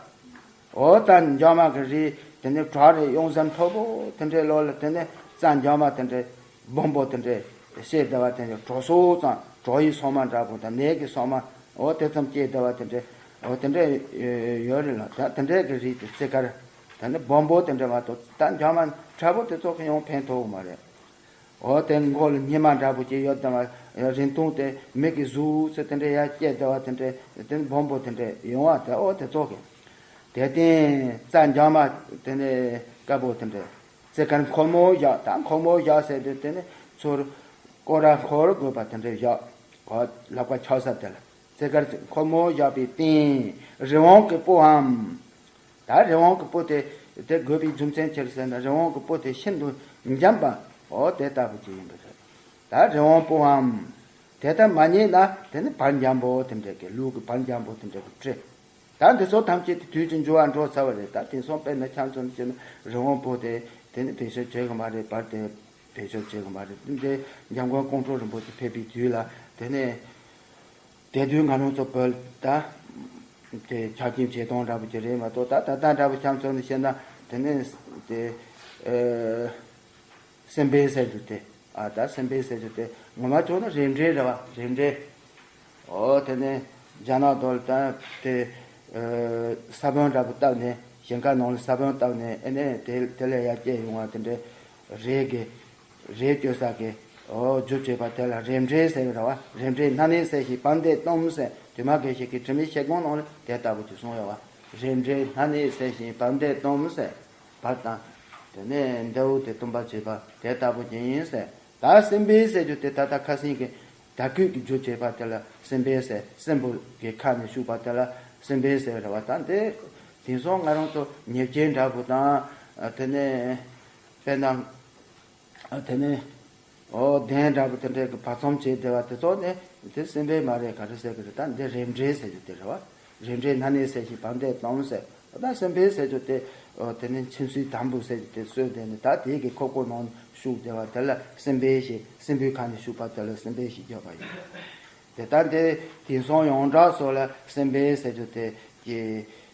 འོ་ད་འགྱོགས་མ་གི་རིགས་དེ་ནི་བྲག་རི་གཡང་གཟར་མཐོ་པོ་དེ་འདྲའི་ལོགས་ལ་དེ་ནི་རྩྭ་འགྱོགས་མ་དེ་འདྲའི་སྦོམ་པོ་དེ་འདྲའི་བཤས་བསྡད་པ་དེ་འདྲའི་གྲོ་སོ་ཙམ། གྲོ་ཡི་སོ་མ་འདྲ་པོ་དང་ནས་ཀྱི་སོ་མ། འོ་དེ་ཙམ་སྐྱེས་བསྡད་པ་དེ་འདྲའི་འོ་དེ་འདྲའི་ཡོད་རེད་ལ། ད་དེ་འདྲའི་གི་རིགས་དེ་ཙི་དཀར། ད་ནི་སྦོམ་པོ་དེ་འདྲ་མ་གཏོགས། ད་འགྱོགས་མ་ཕྲ་པོ་དེ་ཚོ་གིས་ཡང་ཕན་ཐོགས་མ་རེད། འོ་དེ་མགོ་ལ་སྙེ་མ་འདྲ་པོ་ཅིག་ཡོད་དེ། རིང་ཐུང་དེ་མི་གི་གཟུགས་ཚོ་དེ་འདྲ་ཡར་སྐྱེས་བསྡད་པ་དེ་འདྲ། དེ་ནི་སྦོམ་པོ་དེ་འདྲ་ཡོང་བ་དེ། འོ་དེ་ཚོ་གིས། དེ་སྟེང་རྩྭ་འགྱོགས་མ་དེ་ནི་དཀར་པོ་དེ་འདྲ། ཙི་དཀར་འཁོར་མོར་བཞག་ད་འཁོར་མོར་བཞག་ཟེར་དུས་དེ་ནི་ཚུར་སྐོར་ར་འཁོར་དགོས་པ་དེ་འདྲ་བཞག། འོ་ལག་པ་འཁྱོག་ས་དེ་ལ། ཙི་དཀར་འཁོར་མོར་བཞག་པའི་སྟེང་རི་བོང་གི་སྤུའམ། ད་རི་བོང་གི་སྤུ་དེ་དེ་དགོས་པའི་རྒྱུ་མཚན་ཅི་རེད་ཟེར་ན། རི་བོང་གི་སྤུ་དེ་ཤིན་ཏུ་འཇམ་པ་འོ་དེ་ལྟ་བུ་ཅིག་ཡིན་པ་རེད། ད་རི་བོང་སྤུའམ། དེ་ལྟར་མ་རྙེད་ན་དེ་ནི་བལ་འཇམ་པོ་དེ་འདྲ་གི། ལུག་གི་བལ་འཇམ་པོ་དེ་འདྲ་གི་སྤྲེལ། ད་འདི་ཚོ་ཐམས་ཅད་དེ་དུས་ཀྱི་འགྱུར་བ་འགྲོ་ཚར་བ་རེད། ད་དེང་སང་དཔེར་ན་ཁྱམས་ཚོ་ནི་བྱས་ན་རི་བོང་པོ་དེ་དེ་ནི་བེད་སྤྱོད་བྱེད་གི་མ་རེད། བར་དེ་བེད་སྤྱོད་བྱེད་གི་མ་རེད། འདི་འཇམ་མགོན་ཀོང་སྤྲུལ་རིན་པོ་ཆེ་ཕེབས་པའི་དུས་ལ་དེ་ནི་དེ་དུས་ང་རང་ཚོ་བོད་ད་དེ་ཆ་རྐྱེན་བྱེད་སྟངས་འདྲ་པོ་ཅིག་རེད་མ་གཏོགས། ད་ད་ལྟ་འདྲ་པོ་ཁྱམས་ཚོ་ནི་བྱས་ན་དེ་ནི་དེ་ཨ། སྲིན་བལ་ཟེར་རྒྱུ་དེ། ཨ། ད་སྲིན་བལ་ཟེར་རྒྱུ་དེ་ངོ་མ་ཆོག་ན་རིམ་འདྲེ་རེད་བ། རིམ་འདྲེ། ཨོ་དེ་ནས་རྒྱ་ནག་དོལ་ད་དེ་ཨ། ས་བོན་འདྲ་པོ་བཏབ་ནས་ཞིང་ཁ་ནང་ལ་ས་བོན་བཏབ་ནས། ཨེ་ནས་དེ་དེ་ལས་ཡར་སྐྱེས་ཡོང་བ་དེ་འདྲའི་རས་ཀྱི་རས་སྐྱོ་ས་གི་ཨོ་རྒྱུ་བྱས་པ་དེ་ལ་རིམ་འདྲེ་ཟེར་གི་རེད་བ། རིམ་འདྲེ་སྣ་ནས་གསལ་ཞིང་བར་མདེར་གཏུམ་ཟེར། དེ་མ་གི་ཞིག་གི་དྲི་མེད་ཤེལ་སྒོང་ནང་ལ་དེ་ལྟ་བུ་ཅིག་གསུངས་ཡོད་བ། རིམ་འདྲེ་སྣ་ནས་གསལ་ཞིང་བར་མདེར་གཏུམ་ཟེར། བར་དང་། དེ་ནས་མདེའུ་དེ་གཏུམ་པ་བྱེད་པ་དེ་ལྟ་བུ་ཅིག་ཡིན་ཟེར། ད་སྲིན་བལ་ཟེར་རྒྱུ་དེ་ད་ལྟ་ཁ་སང་གི་དར་གོས་ཀྱི་རྒྱུ་བྱས་པ་དེ་ལ་སྲིན་བལ་ཟེར། སྲིན་པོ་གི་ཁ་ནས་ཞུགས་པ་དེ་ལ་སྲིན་བལ་ཟེར་རེད་བ། ད་འདི་དེང་སང་ང་རང་ཚོ་ཉེས་སྐྱེལ་འདྲ་པོ་དང་། དེ་ནས་དཔེར་ན། ཨ། དེ་ནས་ཨོ་གདན་འདྲ་པོ་དེ་འདྲའི་གི་བར་མཚམས་བྱས་བསྡད་པ་དེ་ཚོ་ནི་དེ་སྲིན་བལ་མ་རེད། ག་རེ་ཟེར་གི་རེད། ད་འདི་རིམ་འདྲེ་ཟེར་རྒྱུ་དེ་རེད་བ། རིམ་འདྲེ་སྣ་ནས་གསལ་ཞིང་བར་མདེར་གཏུམ་ཟེར། ད་སྲིན་བལ་ཟེར་རྒྱུ་དེ་ཨོ་དེ་ནི་མཆིམས་བསུའི་དམ་བུ་ཟེར་རྒྱུ་དེ་གསོལ་བསྡད་ནས། ད་དེའི་གི་ཁོག་པའི་ནང་ཞུགས་བསྡད་པ་དེ་ལ་སྲིན་བལ་ཞེས། སྲིན་པོའི་ཁ་ནས་ཞུགས་པ་དེ་ལ་སྲིན་བལ་ཞེས་བརྗོད་པ་ཡིན། དེ་ལྟར་དེ་དེང་སང་ཡོངས་གྲགས་སོགས་ལ་སྲིན་བལ་ཟེར་རྒྱུ་དེ་གི་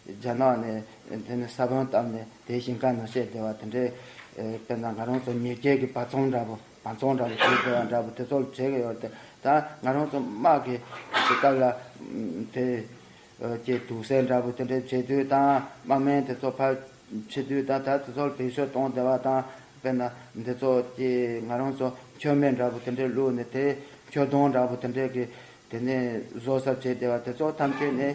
རྒྱ་ནག་ནས་དེ་ནས་ས་བོན་བཏབ་ནས་དེ་ཞིང་ཁ་ནང་བཤད་བསྡད་པ་དེ་འདྲའི། ཨེ། དཔེར་ན་ང་རང་ཚོ་ཉེས་སྐྱེལ་གྱི་བར་མཚམས་འདྲ་པོ། བར་མཚམས་འདྲ་པོ་བྱེད་བསྡད་པ་འདྲ་པོ་དེ་ཚོ་ལ་བྱེད་ཀྱི་ཡོད་རེད་དེ། ད་ང་རང་ཚོ་དམག་གི་དེ་སྐབས་ལ་དེ་ཨ་ཀྱི་དུག་སེལ་འདྲ་པོ་དེ་འདྲ་བྱེད་དུས་དང་། དམག་སྨན་དེ་ཚོ་ཕར་བྱེད་དུས་དང་། ད་དེ་ཚོ་ལ་བེད་སྤྱོད་གཏོང་བསྡད་པ་དང་། དཔེར་ན་འདི་ཚོ་ཀྱི་ང་རང་ཚོ་མཆོད་མེ་འདྲ་པོ་དེ་འདྲ་བླུགས་ནས་དེ་མཆོད་སྡོང་འདྲ་པོ་དེ་འདྲ་གི་དེ་ནས་བཟོ་ས་བྱས་བསྡད་པ་དེ་ཚོ་ཐམས་ཅད་ནི་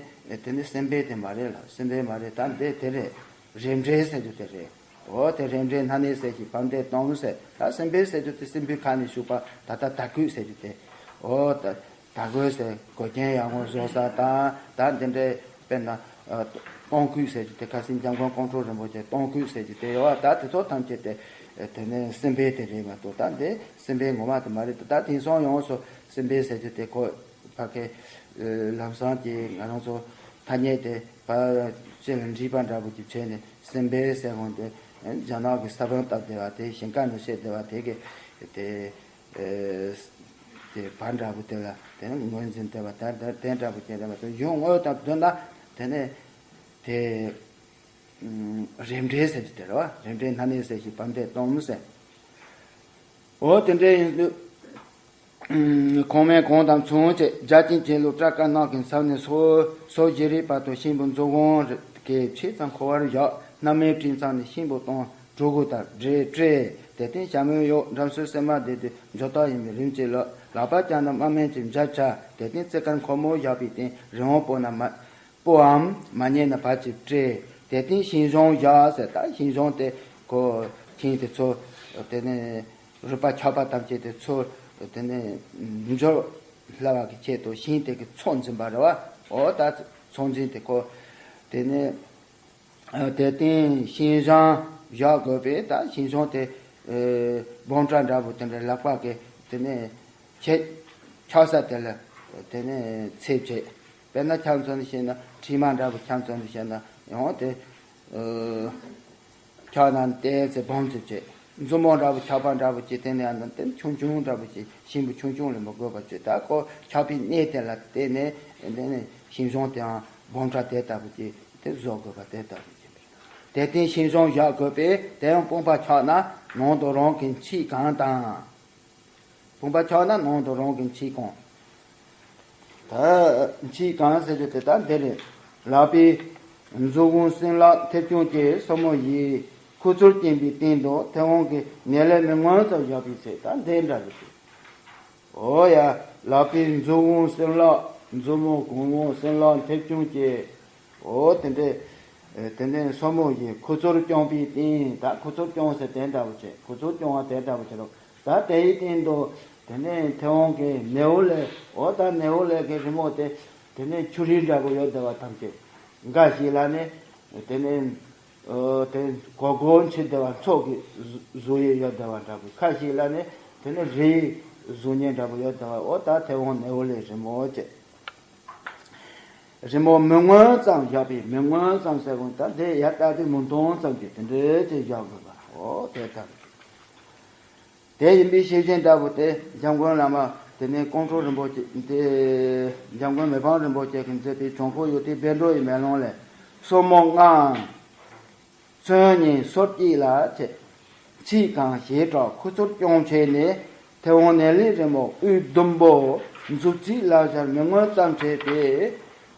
དེ་ནི་སྲིན་བལ་དེ་མ་རེད་ལ། སྲིན་བལ་མ་རེད། ད་འདི་དེ་རེད། རིམ་འདྲེ་ཟེར་རྒྱུ་དེ་རེད། འོ་དེ་རིམ་འདྲེ་སྣ་ནས་གསལ་ཞིང་བར་མདེར་གཏུམ་ཟེར། ད་སྲིན་བལ་ཟེར་རྒྱུ་དེ་སྲིན་པོའི་ཁ་ནས་ཞུགས་པ། ད་ལྟ་དར་གོས་ཟེར་རྒྱུ་དེ། འོ་ད་དར་གོས་ཟེར། གོས་རྒྱན་ཡག་པོ་བཟོ་ས་དང་། ད་འདི་འདྲའི་དཔེར་ན་ཨ་སྟོང་སྐུད་ཟེར་རྒྱུ་དེ། ཁ་སང་འཇམ་མགོན་ཀོང་སྤྲུལ་རིན་པོ་ཆེ་སྟོང་སྐུད་ཟེར་རྒྱུ་དེ་ཡོད་བ། ད་དེ་ཚོ་ཐམས་ཅད་དེ་དེ་ནས་སྲིན་བལ་དེ་རེད་མ་གཏོགས། ད་འདི་སྲིན་བལ་ངོ་མ་དེ་མ་རེད། ད་དེང་སང་ཡོངས་སུ་སྲིན་བལ་ཟེར་རྒྱུ་དེ་ཁོ་ཕ་གི་ལམ་སང་གི་ང་རང་ཚོ་ཐ་སྙད་དེ་ཕར་ཕྱི་ལ་འདྲེས་པ་འདྲ་པོ་ཅིག་བྱས་ནས་སྲིན་བལ་ཟེར་འོང་དེ། རྒྱ་ནག་གི་ས་བོན་བཏབ་བསྡད་པ་དེ། ཞིང་ཁ་ནང་བཤད་བསྡད་པ་དེ་གི་དེ། ཨེ། དེ་བར་འདྲ་པོ་དེ་ལ་དེ་ངོས་འཛིན་བསྡད་པ། ད་དེ་འདྲ་པོ་དེ་རེད་མ་གཏོགས། གཞུང་དངོས་དང་བསྡུར་ན་དེ་ནི་དེ་རིམ་འདྲེ་ཟེར་རྒྱུ་དེ་རེད་བ། རིམ་འདྲེ་སྣ་ནས་གསལ་ཞིང་བར་མདེར་གཏུམ་ཟེར། འོ་དེ་འདྲ་ཡིན་དུས། གོང་མའི་གོང་དང་མཚུངས་བྱས། རྒྱ་ཆེན་གྱེན་ལུགས་བྲག་དཀར་ནག་གི་མཚམས་ནས་སོ་སོ་བཞི་རེའི་བར་དུ་གཤིན་པོ་མཛོ་སྒང་གི་ཕྱེད་ཙམ་འཁོར་བར་བཞག། སྣ་མའི་སྤྲིན་ཚང་ནས་གཤིན་པོ་སྟོང་། གྲུ་གུ་དང་འདྲེས་སྤྲས། དེ་སྟེང་ཞྭ་མོའི་གཡོགས། འགྲམ་ཟུར་སེར་མ་བསྡད་དུས་འཇོ་སྟག་ཡིན་པས་རིམ་གྱིས་ལོག། ལག་པར་བཅངས་ན་དམག་སྨན་གྱི་འཇའ་ཆགས། དེ་སྟེང་རྩེ་དཀར་འཁོར་མོ་བཞག་པའི་སྟེང་རི་བོང་སྤོ་ན་མ་སྤོའམ་མ་ཉལ་ན་བར་གྱིས་སྤྲས། དེ་སྟེང་ཤིང་གཞོང་བཞག་ཟེར། ད་ཤིང་གཞོང་དེ་ཁོ་ཤིང་དེ་ཚོ་དེ་ནས་རུས་པ་ཆག་པ་ཐམས་ཅད་དེ་ཚུར་དེ་ནས་འཇོ་སླ་བ་གི་ཆེད་དུ་ཤིང་དེ་གི་ཚོགས་འཛིན་པ་རེད་བ། འོ་ད་ཚོགས་འཛིན་དེ་ཁོ་དེ་ནས་ཨ་དེ་སྟེང་ཤིང་གཞོང་བཞག་དགོས་པས། ད་ཤིང་གཞོང་དེ་ཨེ་སྦོམ་ཕྲ་འདྲ་པོ་དེ་འདྲ་ལག་པ་གིས་དེ་ནས་ཁྱེད་འཁྱག་ས་དེ་ལ་དེ་ནས་ཚད་བྱེད། དཔེར་ན་ཁྱམས་ཚོ་ནས་བཤད་ན། ཁྲིས་མ་འདྲ་པོ་ཁྱམས་ཚོ་ནས་བཤད་ན་ཡང་དེ་ཨེ་འཁྱག་ན་ཏོག་ཙམ་སྦོམ་ཙམ་བྱེད། མཛུབ་མོ་འདྲ་པོ་འཁྱག་པ་འདྲ་པོ་ཅིག་དེ་ནས་ཡང་དེ་ཆུང་ཆུང་འདྲ་པོ་ཅིག། གཤིན་པོ་ཆུང་ཆུང་ལས་མི་དགོས་པ་བྱེད། ད་ཁོ་འཁྱག་པའི་གནས་དེ་ལ་བལྟས་ནས་དེ་ནས་ཤིང་གཞོང་དེའང་སྦོམ་ཕྲ་དེ་ལྟ་བུ་ཅིག་དེ་བཟོ་དགོས་པ་དེ་ལྟ་བུ་ཅིག། དེ་སྟེང་ཤིང་གཞོང་བཞག་དགོས་པས། དེ་ཡང་དཔུང་པ་འཁྱག་ན་ནང་དུ་རང་གི་མཆིལ་གང་དང་། དཔུང་པ་འཁྱག་ན་ནང་དུ་རང་གི་མཆིལ་གང་། ད་མཆིལ་གང་ཟེར་རྒྱུ་དེ་ད་འདི་རེད། ལག་པའི་མཛུབ་གུང་སྲིན་ལག་མཐེབ་ཆུང་གི། སོར་མོ་བཞིའི་ཁུ་ཚུར་བཅིངས་པའི་སྟེང་དུ་མཐེ་བོང་གི་ནད་ལས་མི་མངོན་ཙམ་བཞག་པའི་ཚེ། ད་འདི་འདྲ་རེད། འོ་ཡ། ལག་པའི་མཛུབ་གུང་སྲིན་ལག། མཛུབ་མོ་གུང་བོ་སྲིན་ལག་མཐེབ་ཆུང་གི། འོ་དེ་འདྲས། དེ་ནས་སོར་མོ་བཞིའི་ཁུ་ཚུར་བཅིངས་པའི་སྟེང་། ད་ཁུ་ཚུར་བཅིངས་ཟེར་དེ་འདྲ་བོ་བྱས། ཁུ་ཚུར་བཅིངས་པ་དེ་འདྲ་བོ་བྱས་རོགས། ད་དེའི་སྟེང་དུ་དེ་ནས་མཐེ་བོང་གི་ནེའུ་ལེ། འོ་ད་ནེའུ་ལེ་གི་རི་མོ་དེ། དེ་ནས་ཆུ་རིས་འདྲ་པོ་ཡོད་བསྡད་པ་ཐམས་ཅད། འགའ་ཞིག་ལ་ནི་དེ་ནས་ཨོ་དེ་གོར་གོར་འཕྱིས་བསྡད་པ་མཚོ་གི་གཟུགས་དབྱིབས་ཡོད་བསྡད་པ་འདྲ་པོ། ཁ་ཞིག་ལ་ནི་དེ་ནས་རིའི་གཟུགས་བརྙན་འདྲ་པོ་ཡོད་བསྡད་པ། ཨོ་ད་མཐེ་བོང་ནེའུ་ལེ་རི་མོ་བྱས། རི་མོ་མི་མངོན་ཙམ་བཞག་པའི། མི་མངོན་ཙམ་ཟེར་བ་ད་དེ་ཡར་ལྟ་དུས་མི་མཐོང་ཙམ་གྱི་དེ་འདྲའི་ཅིག་བཞག་དགོས་པ། འོ་དེ་ལྟར། དེ་ཡིན་པའི་ཤེས་བཞིན་འདྲ་པོ་དེ་འཇམ་མགོན་བླ་མ་དེ་ནས་ཀོང་སྤྲུལ་རིན་པོ་ཆེ་དེ་འཇམ་མགོན་མི་ཕམ་རིན་པོ་ཆེ་གིས་མཛད་པའི་བྱང་ཁོག་ཡུལ་དུས་བཻ་ཌཱུརྱ་ཡི་མེ་ལོང་ལས། སོར་མོ་ལྔའམ་ཚོན་གཉིས་སོར་གཅིག་ལ་བྱེད། ཚིག་གང་ཞེས་གྲགས་ཁུ་ཚུར་རྐྱང་བྱས་ནས། མཐེ་བོང་ནས་ལི་རི་མོ་དབུས་ཟླུམ་པོ། མཛུབ་ཚིགས་ལ་ཞར་མི་མངོན་ཙམ་བྱས་པའི།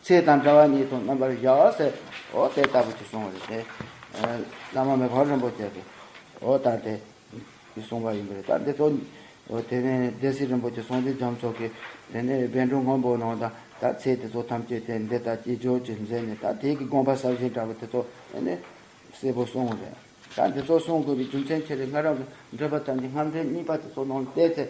ཚེ་དང་བྲལ་བ་ཉིད་དུ་རྣམ་པར་བཞག་ཟེར། འོ་དེ་ལྟ་བུ་ཅིག་གསུངས་པ་རེད་དེ། བླ་མ་མི་ཕམ་རིན་པོ་ཆེ་གིས་འོ་ད་དེ་གསུངས་པ་ཡིན་པ་རེད། ད་འདི་ཚོ་འོ་དེ་ནས་སྡེ་སྲིད་རིན་པོ་ཆེ་སངས་རྒྱས་རྒྱ་མཚོ་གིས་དེ་ནས་བཻ་ཌཱུརྱ་སྔོན་པོ་ནང་དང་ད་ཚེ་དེ་ཚོ་ཐམས་ཅད་དེ་འདི་ལྟར་སྐྱེ་སྦྱོར་གྱི་མཛད་ནས། ད་དེ་གི་དགོངས་པ་ཟབ་ཞིང་དྲག་པོ་དེ་ཚོ་དེ་ནས་གསལ་པོ་གསུངས་པ་རེད། ད་འདི་ཚོ་གསུང་དགོས་པའི་རྒྱུ་མཚན་ཆེ་རེད། སྔ་རབས་འགྲེལ་པ་ཐམས་ཅད་རྣམ་འགྲེལ་གཉིས་པ་དེ་ཚོ་ནང་བལྟས་ཚེ།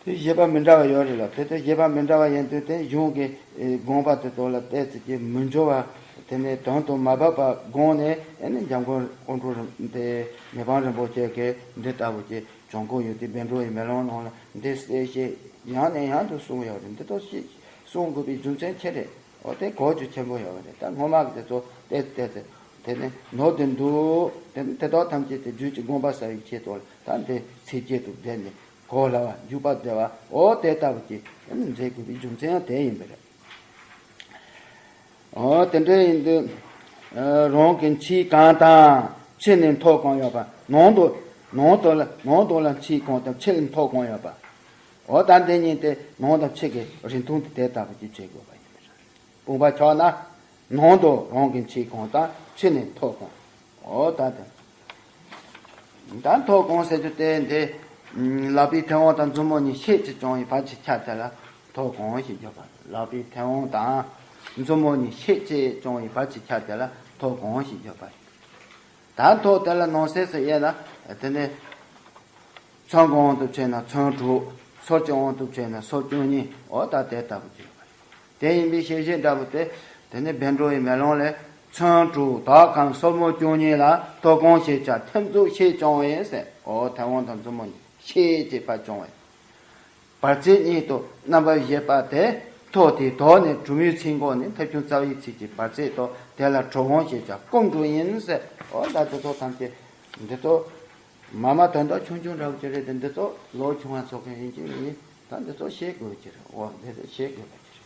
དེ་བཞེད་པ་མི་འདྲ་བ་ཡོད་རེད་ལ། དེ་ལྟར་བཞེད་པ་མི་འདྲ་བ་ཡིན་དུས་དེ་གཞུང་གི་ཨེ་དགོངས་པ་དེ་ཚོ་ལ་བལྟས་ཚེ་ཀྱི་མི་འགྱུར་བ། དེ་ནས་དོན་དུ་མ་བབས་པ་དགོངས་ནས། ཨེ་ནས་འཇམ་མགོན་ཀོང་སྤྲུལ་དེ་མི་ཕམ་རིན་པོ་ཆེ་གིས་འདི་ལྟ་བུ་ཅིག་བྱང་ཁོག་ཡུལ་དུས་བཻ་ཌཱུརྱ་ཡི་མེ་ལོང་ནང་ལ་འདི་གསལ་བཤད་ཡང་ནས་ཡང་དུ་གསུངས་ཡོད་རེད། འདི་ཚོ་ཞིག་གསུང་དགོས་པའི་རྒྱུ་མཚན་ཆེ་རེད། འོ་དེ་གོ་རྒྱུ་ཆེན་པོ་ཡོད་རེད། ད་སྔོན་མ་གི་དེ་ཚོ་བལྟས་བལྟས་ཚེ་དེ་ནས་ནོར་དེ་འདུག་དེ་དེ་དག་ཐམས་ཅད་དེ་རྒྱུད་ཀྱི་དགོངས་པ་གསལ་བའི་ཆེད་དུ་ད་འདི་ཚིགས་བཅད་དུ་བསྡུས་ནས། གོ་སླ་བ། འཇུག་པ་བདེ་བ། འོ་དེ་ལྟ་བུ་ཅིག་མཛད་དགོས་པའི་རྒྱུ་མཚན་ཡང་དེ་ཡིན་པ་རེད། འོ་དེ་འདྲ་ཡིན་དུས་རང་གི་མཆེད་གང་དང་ཕྱི་ནས་མཐོ་གང་ཡོད་པ། ནང་དུ་ནང་དུ་ལ་ནང་དུ་ལ་མཆེད་གང་དང་ཕྱི་ལ་མཐོ་གང་ཡོད་པ། འོ་ད་འདི་གཉིས་དེ་ནང་དང་ཕྱི་གི་རིང་ཐུང་དེ་དེ་ལྟ་བུ་ཅིག་བྱེད་དགོས་པ་ཡིན་པ་རེད། དཔུང་པ་ཕྱག་ན་ནང་དུ་རང་གི་མཆེད་གང་དང་ཕྱི་ནས་མཐོ་གང་། འོ་ད་དེ། ད་མཐོ་གང་ཟེར་རྒྱུ་དེ་འདི། ལག་པའི་མཐེ་བོང་དང་མཛུབ་མོ་གཉིས་ཤེད་ཅིག་བརྐྱངས་པའི་བར་གྱི་ཆ་དེ་ལ་མཐོ་གང་ཞེས་བརྗོད་པ། ལག་པའི་མཐེ་བོང་དང་མཛུབ་མོ་གཉིས་ཤེད་ཅིག་བརྐྱངས་པའི་བར་གྱི་ཆ་དེ་ལ་མཐོ་གང་ཞེས་བརྗོད་པ། ད་མཐོ་དེ་ལ་ནང་གསེས་སུ་དབྱེ་ན་དེ་ནི། ཚོན་གྱི་དབང་དུ་བྱས་ན་ཚོན་དྲུག་སོར་གྱི་དབང་དུ་བྱས་ན་སོར་བཅུ་གཉིས། འོ་ད་དེ་ལྟ་བུ་ཅིག་ཡོད་པ་རེད། དེ་ཡིན་པའི་ཤེས་བྱེད་འདྲ་བོ་དེ། དེ་ནི་བཻ་ཌཱུརྱ་ཡི་མེ་ལོང་ལས། ཚོན་དྲུག་དག་གམ་སོར་མོ་བཅུ་གཉིས་ལ། མཐོ་གང་ཞེས་བྱ་མཐེབ་མཛུབ་ཤེད་བརྐྱང་བས་ཟེར། འོ་མཐེ་བོང་དང་མཛུབ་མོ་གཉིས་ཤེད་ཅིག་ཕར་བརྐྱང་བས། བར་ཚིགས་ཉིད་དུ་རྣམ་པར་བཞེད་པ་དེ། མཐོ་དེའི་དོག་ནས་གྲུབ་མོའི་ཚིག་འགོ་ནས་མཐེབ་ཆུང་རྩ་བའི་ཚིགས་ཀྱི་བར་ཚིགས་དང་། དེ་ལ་གྲུབ་དབང་ཞེས་བྱ་སྐོམ་དྲུག་ཡིན་ཟེར། འོ་ད་དེ་ཚོ་ཐམས་ཅད་འདི་ཚོ་མ་མ་དོན་དག་ཆུང་ཆུང་འདྲ་བོ་ཅིག་རེད་དེ། འདི་ཚོ་ལོ་ཆུང་བ་ཚོ་གི་ཡིན་གཅིག་མིན་གཅིག་ད་འདི་ཚོ་ཤེས་དགོས་ཀྱི་རེད། འོ་འདི་ཚོ་ཤེས་དགོས་པ་ཅིག་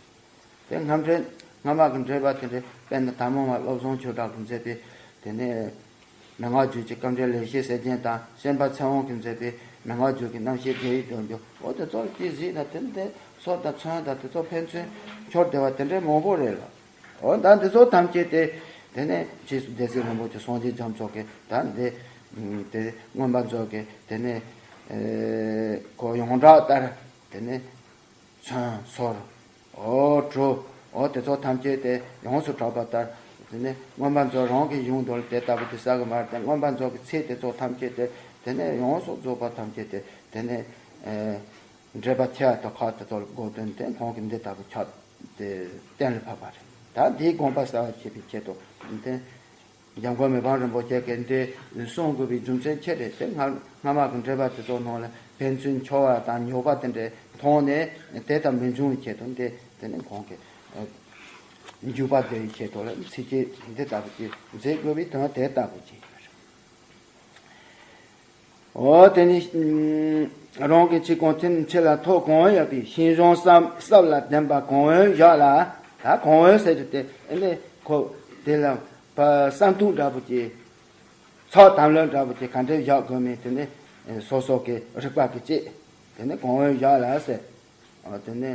རེད། དེ་སྔ་འགྲེལ་སྔ་མ་གི་འགྲེལ་པ་དེ་འདྲའི་དཔེར་ན་དར་མོ་མ་བློ་བཟང་ཆོས་གྲགས་ཀྱིས་མཛད་པའི་དེ་ནས་མན་ངག་བརྗོད་ཀྱི་སྐབས་འགྲེལ་ལེགས་བཤད་གསེར་སྦྱངམ་དང་། སྤྱན་པ་ཚེ་དབང་གིས་མཛད་པའི་མན་ངག་བརྗོད་ཀྱི་རྣམ་བཤད་རྒྱན་ཡོད་དོན་འདུག་འོ་དེ་ཚོར་ཅི་གཟིགས་ན་དེ་འདྲའི་སོར་དང་ཚོན་དང་དེ་ཚོ་ཕན་ཚུན་འཆོར་བདེ་བ་དེ་འདྲའི་མང་པོ་རེད་ལ། འོ་ད་འདི་ཚོ་ཐམས་ཅད་དེ་དེ་ནས་རྗེས་སུ་སྡེ་སྲིད་རིན་པོ་ཆེ་སངས་རྒྱས་རྒྱ་མཚོ་གིས་ད་འདི་དེ་མངོན་པ་མཛོད་ཀྱི་དེ་ནས་ཁོ་ཡོངས་གྲགས་ལྟར་དེ་ནས། ཚོན་སོར། འོ་གྲུབ། འོ་དེ་ཚོ་ཐམས་ཅད་དེ་ཡོངས་སུ་གྲགས་པ་ལྟར། དེ་ནས་མངོན་པ་མཛོད་རང་གི་གཞུང་དུ་དེ་ལྟ་བུ་དེ་གསལ་གི་མ་རེད་དེ། མངོན་པ་མཛོད་ཀྱི་ཚིག་དེ་ཚོ་ཐམས་ཅད་དེ་དེ་ནས་ཡོངས་སུ་རྫོགས་པ་ཐམས་ཅད་དེ་དེ་ནས་ཨེ་འགྲེལ་པ་ཆེ་བ་དང་ཁག་དེ་ཚོ་ལ་གོ་དོན་དེ་ཁོང་གིས་འདི་ལྟ་བུ་ཁྱབ་སྟེ་གཏན་ལ་ཕབ་པ་རེད། ད་འདིའི་དགོངས་པ་གསལ་བར་བྱེད་པའི་ཆེད་དུ་དེ། འཇམ་མགོན་མི་ཕམ་རིན་པོ་ཆེ་གིས་འདི་གསུང་དགོས་པའི་རྒྱུ་མཚན་ཆེ་རེད་དེ། སྔ་སྔ་མ་གི་འགྲེལ་པ་དེ་ཚོ་ནང་ལ་ཕན་ཚུན་འཆོར་བ་དང་ཉོག་པ་དེ་འདྲ་མཐོང་ནས་དེ་ལྟར་མི་འབྱུང་བའི་ཆེད་དུ་འདི་དེ་ནི་ཁོང་གིས་འཇུག་པ་དེའི་ཆེད་དུ་ལ་ཚིགས་བཅད་འདི་ལྟ་བུ་ཅིག་མཛད་དགོས་པའི་དོན་དེ་ལྟ་བུ་ཅིག་ཡོད་རེད། འོ་དེ་ནི་རང་གི་མཆེད་གང་ཐིམ་ཕྱི་ལ་མཐོ་གང་ཡོད་པའི་ཤིང་གཞོང་སྲབ་སྲབ་ལ་ལྡན་པ་གང་འོན་བཞག་ལ། ད་གང་འོན་ཟེར་རྒྱུ་དེ་ཨེ་ནི་ཁོ་དེ་ལ་བསམ་གཏན་འདྲ་པོ་ཅིག་ཚགས་དམ་ལྷོད་འདྲ་པོ་ཅིག་ག་འདྲས་བཞག་དགོས་མིན་དེ་ནི་སོ་སོ་གི་རིག་པ་གི་ཅིག་དེ་ནི་གང་འོན་བཞག་ལ་ཟེར། འོ་དེ་ནི།